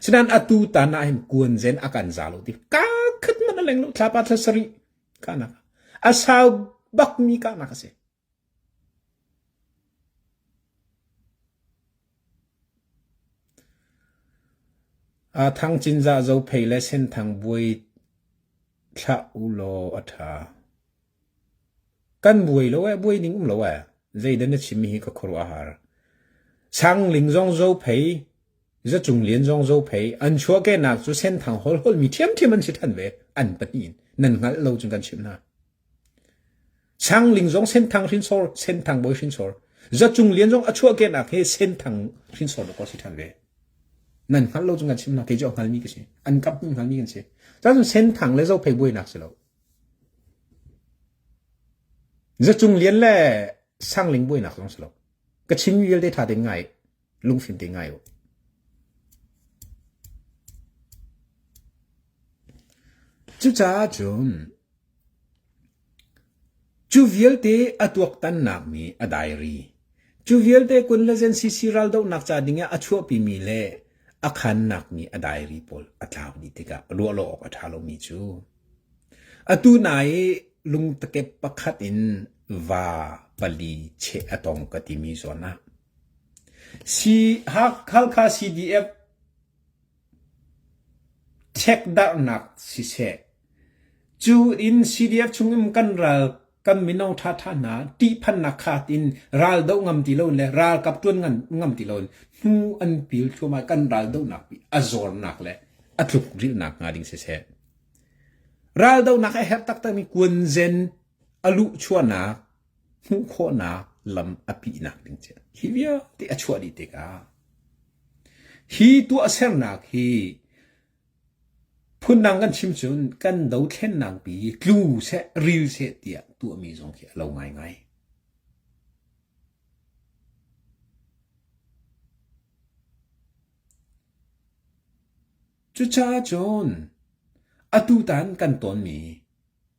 Sinain atu tan ah hin kuanzen a kan za lo ti kaa khat man a leng lo thlapa thla sarih kahnak a sau bakmi kahnak a si. Thang Cinzah Zophei le Senthang buai thlah ulaw a ṭha. Kan buai lo ee, buai ning um lo ee. Zeidah na chimmi hi ka khuaruah a har. Sangling zong Zophei, Zacung Lian zong Zophei, an chuahkehnak cu Senthang holholmi ṭhiamṭhiam an si ṭhan ve, an pahnih in. Nan hngalh lo cun kan chimh hna. Sangling zong Senthang hrinsor, Senthang bawi hrinsor. Zacung Lian zong a chuahkehnak hi Senthang hrinsor dawkaw si ṭhan ve. Nan hngalh lo cun kan chim hna, kei cu a hngalmi ka si. An kap hnu hngalmi kan si. Cun Senthang le Zophei buainak si lo. Zacung Lian le Sangling buainak zong si lo. Ka chim vialte ṭha tein ngai, lungfim tein ngai u. Cucaah cun Cu vialte a tuaktannak mi a diary, cu vialte kun le zen CC raldohnak ca dingah a chuahpimi le a khannak mi a diary pawl a tlau dih tikah ruah lo awk a ṭha lomi cu atu nai i lungtakep pakhat in va pali cheh a tong ka timi zawn ah Halkha CDF Ṭhekdarhnak siseh, cu in CDF chungin kan ral kan mino ṭhaṭha hna ṭihphannak kha tiin ral doh ngam ti loin le ralkap ṭuan ngam ti loin hnu an pil thluahmah kan ral dohnak pi a zornak le a tluk rilhnak hnga ding siseh. Ral dohnak a herh taktakmi kuanzen a luhchuahnak hmuh khawhnak lam a pihnak ding cu hi vialte a chuah dih tikah hi tuahsernak hi phundang kan chim cun kan dothlennak pi tlu seh ril seh tiah tuahmi zong khi a lo ngaingai. Cucaah cun atutan kan tawnmi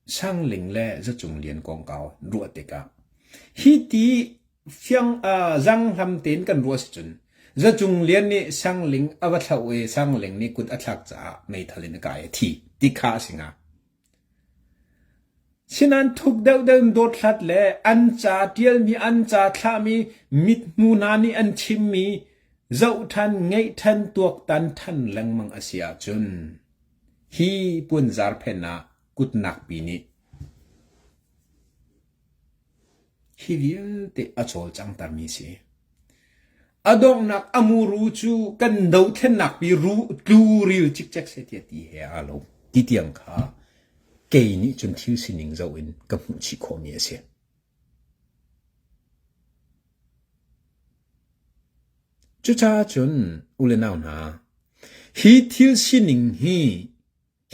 Sangling le Zacung Lian kongkau ruah tikah hi ti fiang uh, zanghlam tein kan ruah si cun Zacung Lian nih Sangling a va thlauh i Sangling nih kut a thlak caah meithal in a kai a thi ti kha a si hnga. Sinain thuk deuhdeuh in dothlat le an ca ṭialmi, an ca thlahmi, mithmu hna nih an chimmi zoh ṭhan, ngeih ṭhan, tuaktan ṭhan lengmang a si ahcun hi puanzar phen ah kutnak pi nih hi vialte a cawlcanghtermi si. A donghnak a muru cu kan dothlennak pi ru tluril cikcek seh tiah ti he aa lo. Ti tiang kha kei nih cun thil sining zoh in ka hmuh chih khawhmi a si. Cucaah cun u le nau hna, hi thil sining hi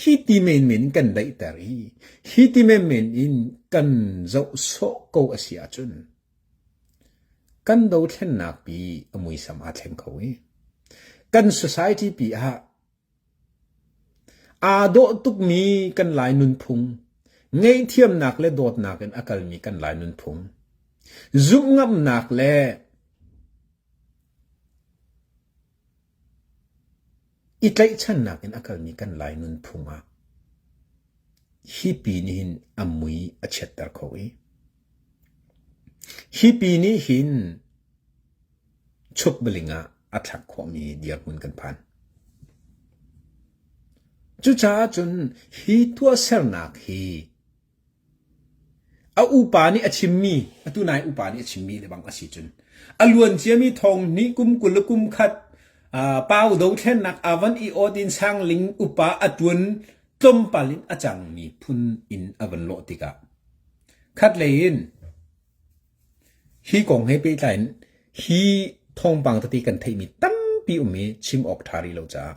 Hi ti menmen in kan daihter i hi ti menmen in kan zoh sawh ko a si ahcun. Kan dothlennak pi a muisam aa thleng kho i kan society pi ah aa dawh tukmi kan Lai nunphung, ngaihthiamnak le dawtnak in a kalmi kan Lai nunphung, zumhngamnak le I tlaihchannak in a kalmi kan Lai nunphung ah hi pi nih hin a mui a chiatter kho i hi pi nih hin chukbaling ah a thlak khawhmi dirhmun kan phan. Cucaah cun hi tuahsernak hi A upa nih a chimmi, atu nai upa nih a chimmi le bang a si cun a luan ciami thong hnih kum 20 le kum khat pau dothlennak avan i awt in sangling upa a tuan tlawmpal in a cangmi phun in a van lawh tikah khatlei in hi kong he pehtlai in hi thawngpang tete kan theihmi tampi um i chim awk ṭha rih lo caah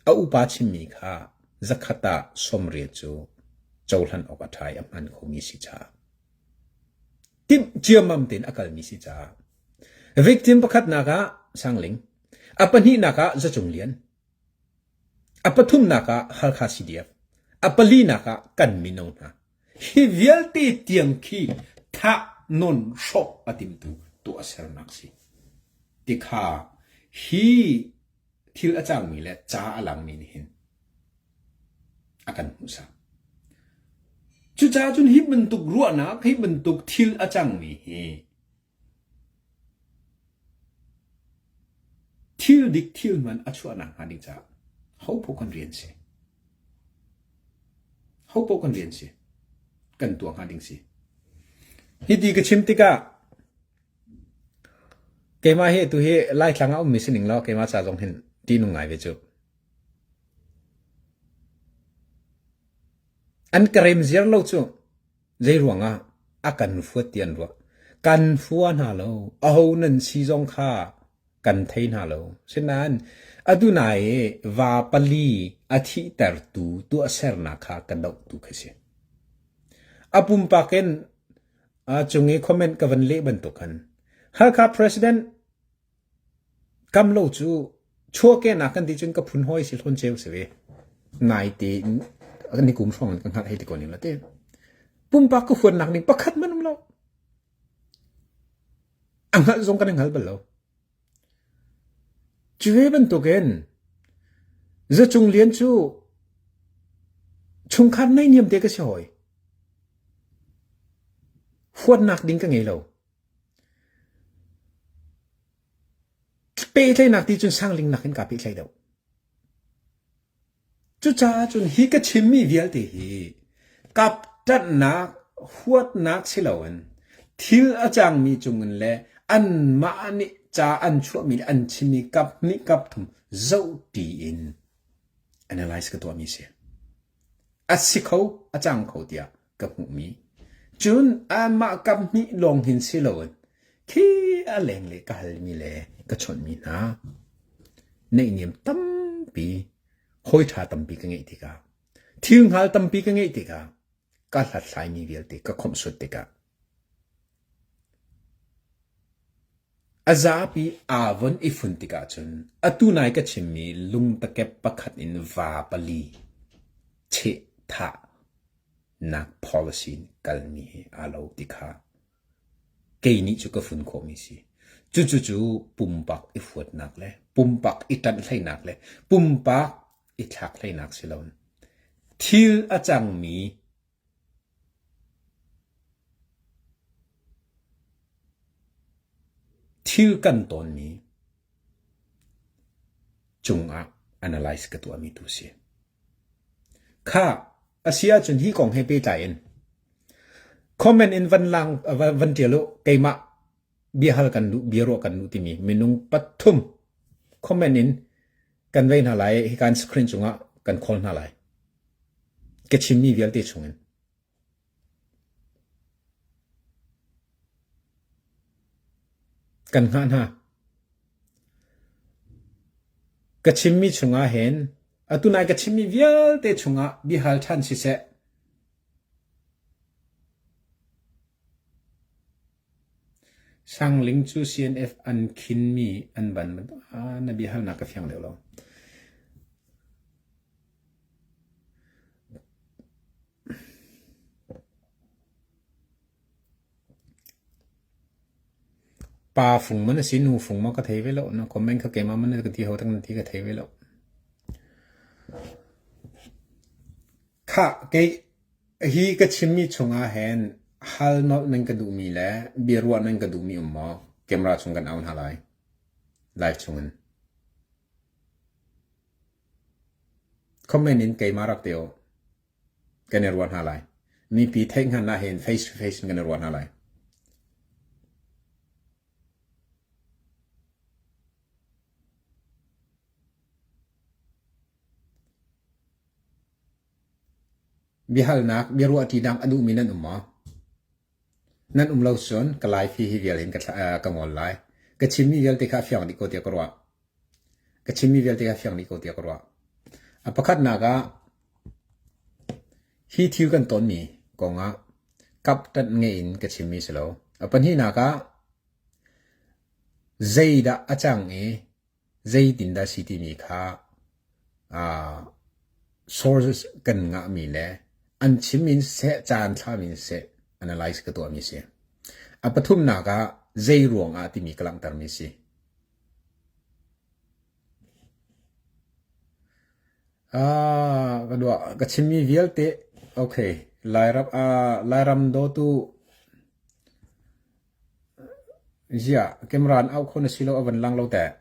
A upa chimmi kha zakhat ah sawmriat cu cohlan awk a ṭha i a hman khomi si caah timh ciammam tein a kalmi si caah victim pakhatnak ah Sangling, a pahnihnak ah Za Cung Lian, a pathumnak ah Halkha CDF, a palinak ah kan mino hna. Hi vialte tiang khi thah nawn hrawh a timtu tuahsernak si. Tikha hi thil a cangmi le ca a langmi nih hin a kan hmuhsak. Cucaah cun hi bantuk ruahnak, hi bantuk thil a cangmi hi thil dik thil hman a chuahnak hnga ding caah hopoh kan rian si. Hopoh kan rian si. Kan tuah hnga ding si. Hiti ka chim tikah Keimah hi atu hi Laitlang ah ummi si ning law keimah ca zong hin ṭihnung ngai ve cu. An ka rem ziar lo cu zei ruangah a kan fuat ti an ruah. Kan fua hna lo. Aho nan si zong kha kan thei hna lo. Sinain atu nai i va pali a thihtertu tuahsernak kha ka dohtu khi si. A pumpak in A cung i comment ka van leh bantuk khan Halkha President kam lo cu chuahkehnak kan ti cun ka phun hawi si hlawn ceu si ve. Naite ni kum hrawng in ka hngalh hei ti ko ning la te. Pumpak ka huatnak ning pakhat man um lo. A hngalh zong kan i hngal bal lo. Cu ve bantukin Za Cung Lian cu chungkhar naihniam te ka si hawi. Huatnak ding ka ngei lo. Pehtlaihnak ti cun sangling nakin kaa pehtlaih deuh. Cucaah cun hi ka chimmi vialte hi kapṭanhnak, huatnak si loin thil a cangmi cungin le anmah nih ca an chuahmi le an chimmi kap hnih kap thum zohṭi in analyze ka tuahmi a si. A si kho, a cang kho tiah ka hmuhmi. Cun amah kap hnih lawng hin si loin khi a lenglei ka halmi le ka chawnhmi hna neihniam tampi hawi ṭha tampi ka ngeih tikah thil hngal tampi ka ngeih tikah ka hlathlaimi vialte ka khawmhsuat tikah a zapi aa von i fun tikah cun atu nai ka chimmi lungtakep pakhat in va pali cheh thah nak policy in kalmi he aa lo ti kha kei nih cu ka fun khawhmi si. Cucu cu pumpak i huatnak le pumpak i ṭanhhleinak le pumpak i thlakhleinak si loin thil a cangmi thil kan tawnmi cungah analyze ka tuahmi tu si. Kha a si ahcun hi kong he pehtlai in comment in van lang van ṭial u keimah biahal kan duh biaruah kan duh timi minung pathum comment in kan vei hna lai i hikan screen cungah kan call hna lai. Ka chimmi vialte chungin. Kan hngah hna. Ka chimmi chungah hin atu nai ka chimmi vialte chungah biahal ṭhan siseh, Sangling cu CNF an khinmi an ban na biahalnak ka fiang deuh lo. Pa fung man a si nu fung ma ka thei ve lo. Na comment kha keimah man ka ti ho tak na ti ka thei ve lo. Khah kei hi ka chimmi chungah hin hal nolh nan ka duhmi le biaruah nan ka duhmi um maw? Camera chung kan au hna lai. Live chungin. Comment in keimah rak te u. Kan i ruah hna lai. Mipi theih hngan ah hin face to face in kan i ruah hna lai. Biahalnak, biaruahṭinak a duhmi nan um maw? Nan um lo cun ka live hi hi vial hin ka, ka ngol lai. Ka chimmi vialte kha a fiang dih ko tiah ka ruah. Ka chimmi vialte kha a fiang dih ko tiah ka ruah. A pakhatnak ah, hi thil kan tonmi kongah kap ṭanh ngei in ka chimmi si lo. A pahnihnak ah, zeidah a cang i zeitindah si timi kha sources kan ngahmi le an chim in siseh, caan thlami in siseh analyze ka tuahmi si. A pathumnak ah zei ruang ah timi ka langhtermi si. Ah, ka dua, ka chimmi vialte, okay, Lairam, ah, Lairam dawtu Ziah, camera an auh kho na si lo a van lang lo teh.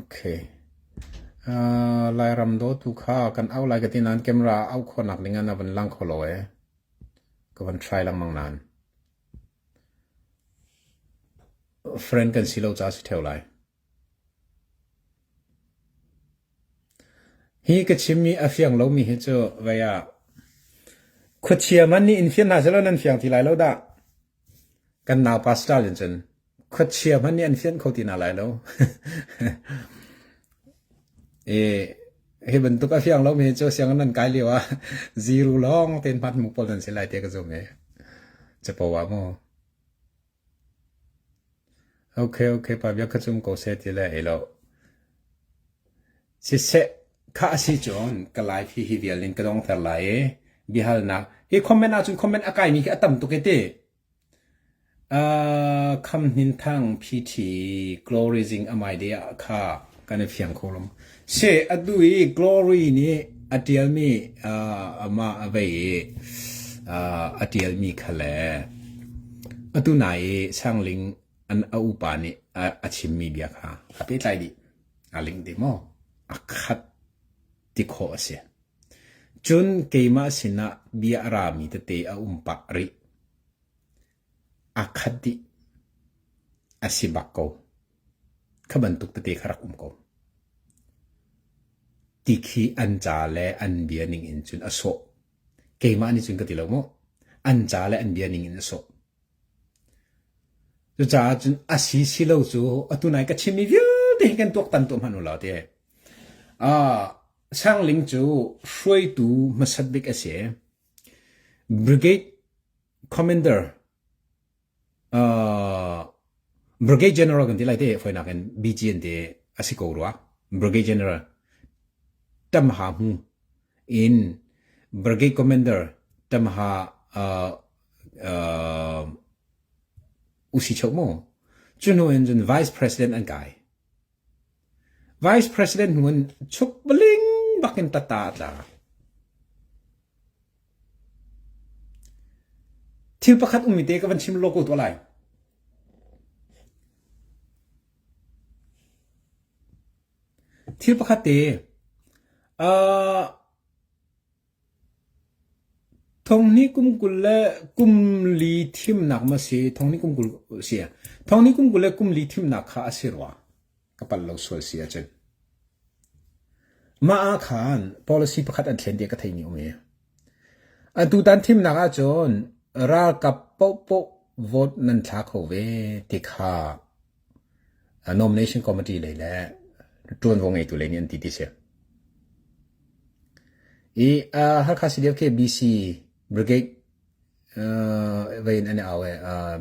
Okay. Uh, Lairam dawtu kha kan auh lai ka ti nain camera auh khawhnak ding ah na van lang kho lo eh. Ka van try lengmang nain. Friend kan si lo caah si ṭheo lai. Hi ka chimmi a fiang lomi hi cu vei ah khuachia man nih in fian hna sehlaw nan fiang ti lai lo dah. Kan nau pastor in cun khuachia hmanh nih an fian kho ti hna lai lo. I hi bantuk a fiang lomi cu sianginn nan kai lio ah zero lawng tein hmat mu pawl nan si lai tiah ka zum i capo ah mu. Okay, okay, pa bia kha cum ko seh ti le ei lo. Siseh, kha a si cun ka live hi hi vial in ka dongter lai i biahalnak hi comment ahcun comment a kaimi khi a tam tuk i ti. Uh, Kham Hnin Thang PT Glory Zing amai de ah kha kan i fiang kho lo. Se atu i Glory nih a tialmi uh, amah a vei i uh, a tialmi kha le atu nai i Sangling an a upa nih a, a chimmi bia kha a pehtlai dih. A ling dih maw? A khat ti khawh a si. Cun keimah sinah bia a rami tete a um pah rih. A khat dih. A si bak ko. Kha bantuk tete kha rak um ko. Ti khi an ca le an bia ning in cun a sawh. Keimah nih cun ka ti lo mu. An ca le an bia ning in a sawh. Cucaah cun a si si lo cu atu nai ka chimmi vialte hi kan tuaktan tuah hmanh u law ti. Ah, Sangling cu hruaitu hmasat bik a si. Brigade Commander uh, Brigade General kan ti lai te foinak in BG an ti a si ko rua. Brigade General Tamha Hmu in Brigade Commander Tamha uh, uh, usi chok mu. Cu hnu in cun Vice President an kai. Vice President hnu in chuk baling bakin tata a tla. Thil pakhat ummi te ka van chim logo tuah lai. Thil pakhat te uh, Thonghnih kum 20 le kum li thimnak ma si thonghnih kum 20 si thonghnih kum 20 le kum li thimnak kha a si rua ka pal lo sual si ahcun mah ah khan policy pakhat an thlen tiah ka theimi um i atutan thimnak ahcun. Ralkap paohpaoh vote nan thla kho ve ti kha nomination committee lei le ṭuanvo ngeitu lei nih an ti ti si. I Halkha CDF khi BC Brigade vei in an i au e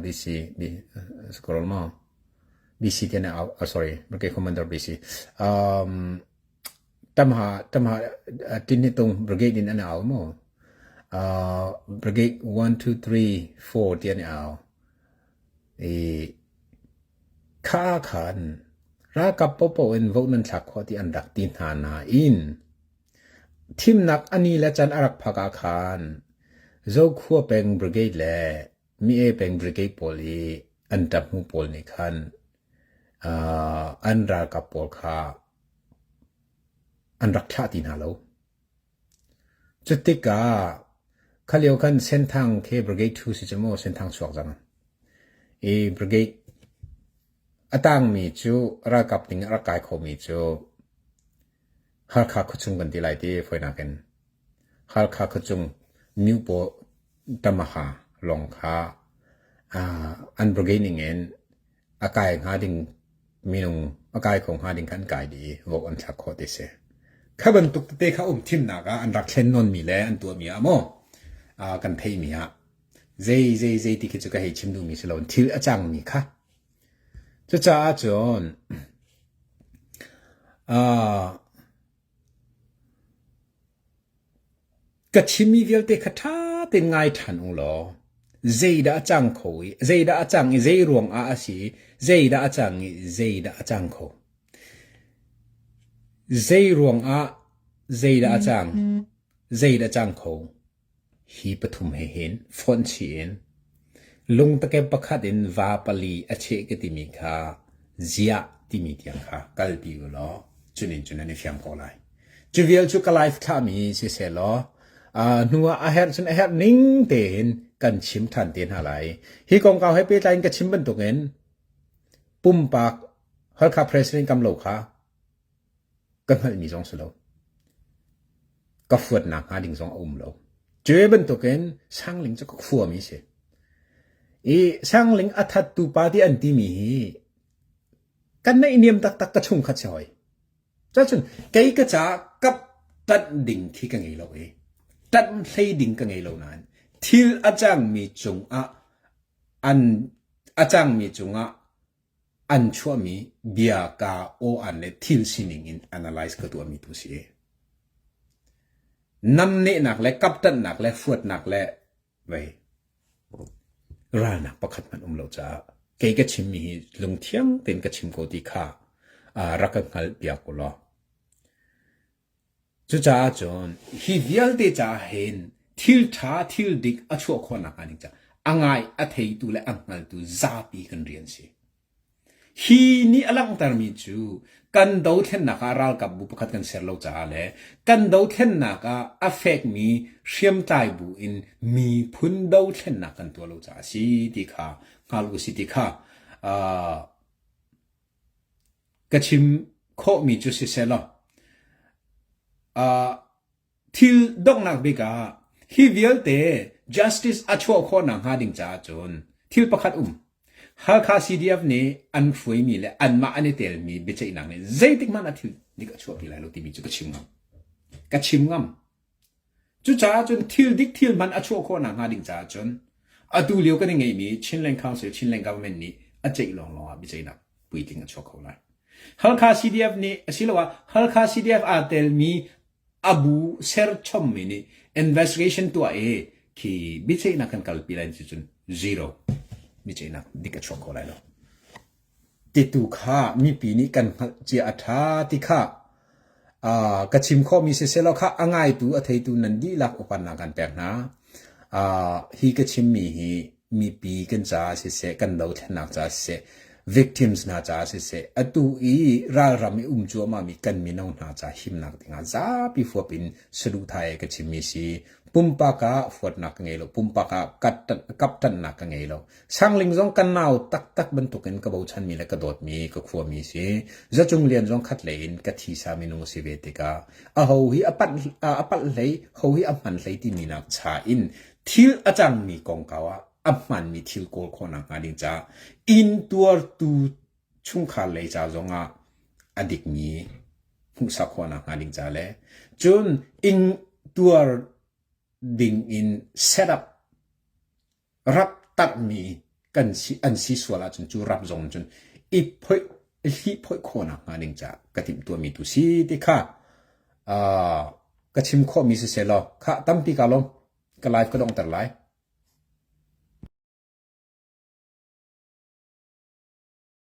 BC scroll ma BC ti an i au sorry Brigade Commander BC um, Tamha Tamha Tinhitung Brigade in an au mu. Uh, Brigade 1 2 3 4 ti an au. I kha khan ralkap popo in vote nan thlak khawh ti an rak ti hna nain thimnak ani le chan a rak phak ah khan Zokhua peng brigade le Mi-e peng brigade pawl i an ṭahmu pawl nih khan uh, an ralkap pawl kha an rak thlah ti hna lo. Cutikah kha lio khan Senthang khi Brigade 2 si cu maw Senthang chuak cang. I brigade a tangmi cu ralkap ning a rak kai khomi cu Halkha khuachung kan ti lai ti fawinak in Halkha khuachung Myopaw Tamaha lawng kha an brigade ning in a kai hnga ding minung a kai kho hnga ding kha an kai dih i vote an thlak khawh ti si. Kha bantuk tete kha um thimnak ah an rak thlen nawnmi le an tuahmi ah maw kan theihmi ah zei zei zei ti khi cu ka hei chim duhmi si lo thil a cangmi kha. Cucaah cun Ka chimmi vialte kha ṭha tein ngai ṭhan u law zeidah a cang kho i zeidah a cang i zei ruangah a si i zeidah a cang i zeidah a cang kho. Zei ruangah zeidah a cang, zeidah a cang kho. Hi pathum he hin fonh chih in lungtakep pakhat in va pali a cheh ka timi kha ziah timi tiang kha kalpi u law cunin cun nan i fiang ko lai. Cu vial cu ka live thlahmi siseh law hnu ah a herh cun a herh ning tein kan chim ṭhan te hna lai. Hi kongkau he pehtlai in ka chim bantukin pumpak Halkha President Kam Lo kha ka hngalhmi zong si lo. Ka fuatnak hnga ding zong a um lo. Cu bantukin Sangling cu ka khuami si. I Sangling a thattu pa ti an timi hi kan naihniam taktak ka chungkhat si hoi. Cacun kei ka caah kap ṭanh ding khi ka ngei lo i ṭanh hlei ding ka ngei lo nain thil a cangmi cungah an a cangmi cungah an chuahmi bia ka aw-an le thil sining in analyze ka tuahmi tu si. Namnehnak le kapṭanhnak le fuatnak le vei ralnak pakhat hmanh um lo caah kei ka chimmi hi lungthiang tein ka chim ko ti kha rak ka hngalh piak u law. Cucaah cun hi vialte caah hin thil ṭha thil dik a chuah khawh nakhnga ding caah a ngai a theitu le a hngaltu zapi kan rian si. Hi nih a langhtermi cu kan dothlennak ah ralkapbu pakhat kan ser lo caah le kan dothlennak ah a fekmi hriamtlai bu in miphun dothlennak kan tuah lo caah a si ti kha hngal u si ti kha uh, ka chim khawhmi cu siseh law uh, thil donghnak bik ah hi vialte justice a chuah khawh nakhnga ding caah cun thil pakhat um. Halkha CDF nih an hruaimi le anmah an i telmi biaceihnak nih zeitik hmanh ah thil dik a chuahpi lai lo timi cu ka chim ngam. Ka chim ngam. Cucaah cun thil dik thil hman a chuah khawh nakhnga ding caah cun atu lio kan i ngeihmi Chinland Council, Chinland Government nih a ceih lawnglawng ah biaceihnak puitling a chuak kho lai. Halkha CDF nih asiloah Halkha CDF aa telmi a bu serchommi nih investigation tuah i khi biaceihnak kan kalpi lai ti cun zero biaceihnak dik a chuak kho lai lo. Titu kha mipi nih kan hngalh cia a ṭha ti kha ka chim khawhmi siseh kha a ngaitu a theitu nan dihlak upatnak kan pek hna. Hi ka chimmi hi mipi kan caah siseh, kan dothlennak caah siseh, victims hna caah siseh, atu i ralram i um cuahmahmi kan mino hna caah himnak dingah zapi huap in saduhthah he ka chimmi si. Pumpak ah huatnak ka ngei lo, pumpak ah kapṭanhnak ka ngei lo. Sangling zong kan nau taktak bantukin ka bochanmi le ka dawtmi ka khuami si. Zacung Lian zong khat lei in ka thisa minung a si ve tikah aho hi a palh hlei, ho hi a hman hlei timi nak cha in. Thil a cangmi kongkau ah a hmanmi thil kawl khawhnak hnga ding caah intuartu chungkhar lei ca zongah a dikmi hmuhsak khawhnak hnga ding ca le cun ingtuar ding in setup rap tarhmi kan si an si sual ahcun cu rap zong cun i phoih i hlihphoih khawhnak hnga ding caah ka timhtuahmi tu si ti kha uh, ka chim khawhmi siseh law kha tampi ka lawm ka live ka donghter lai.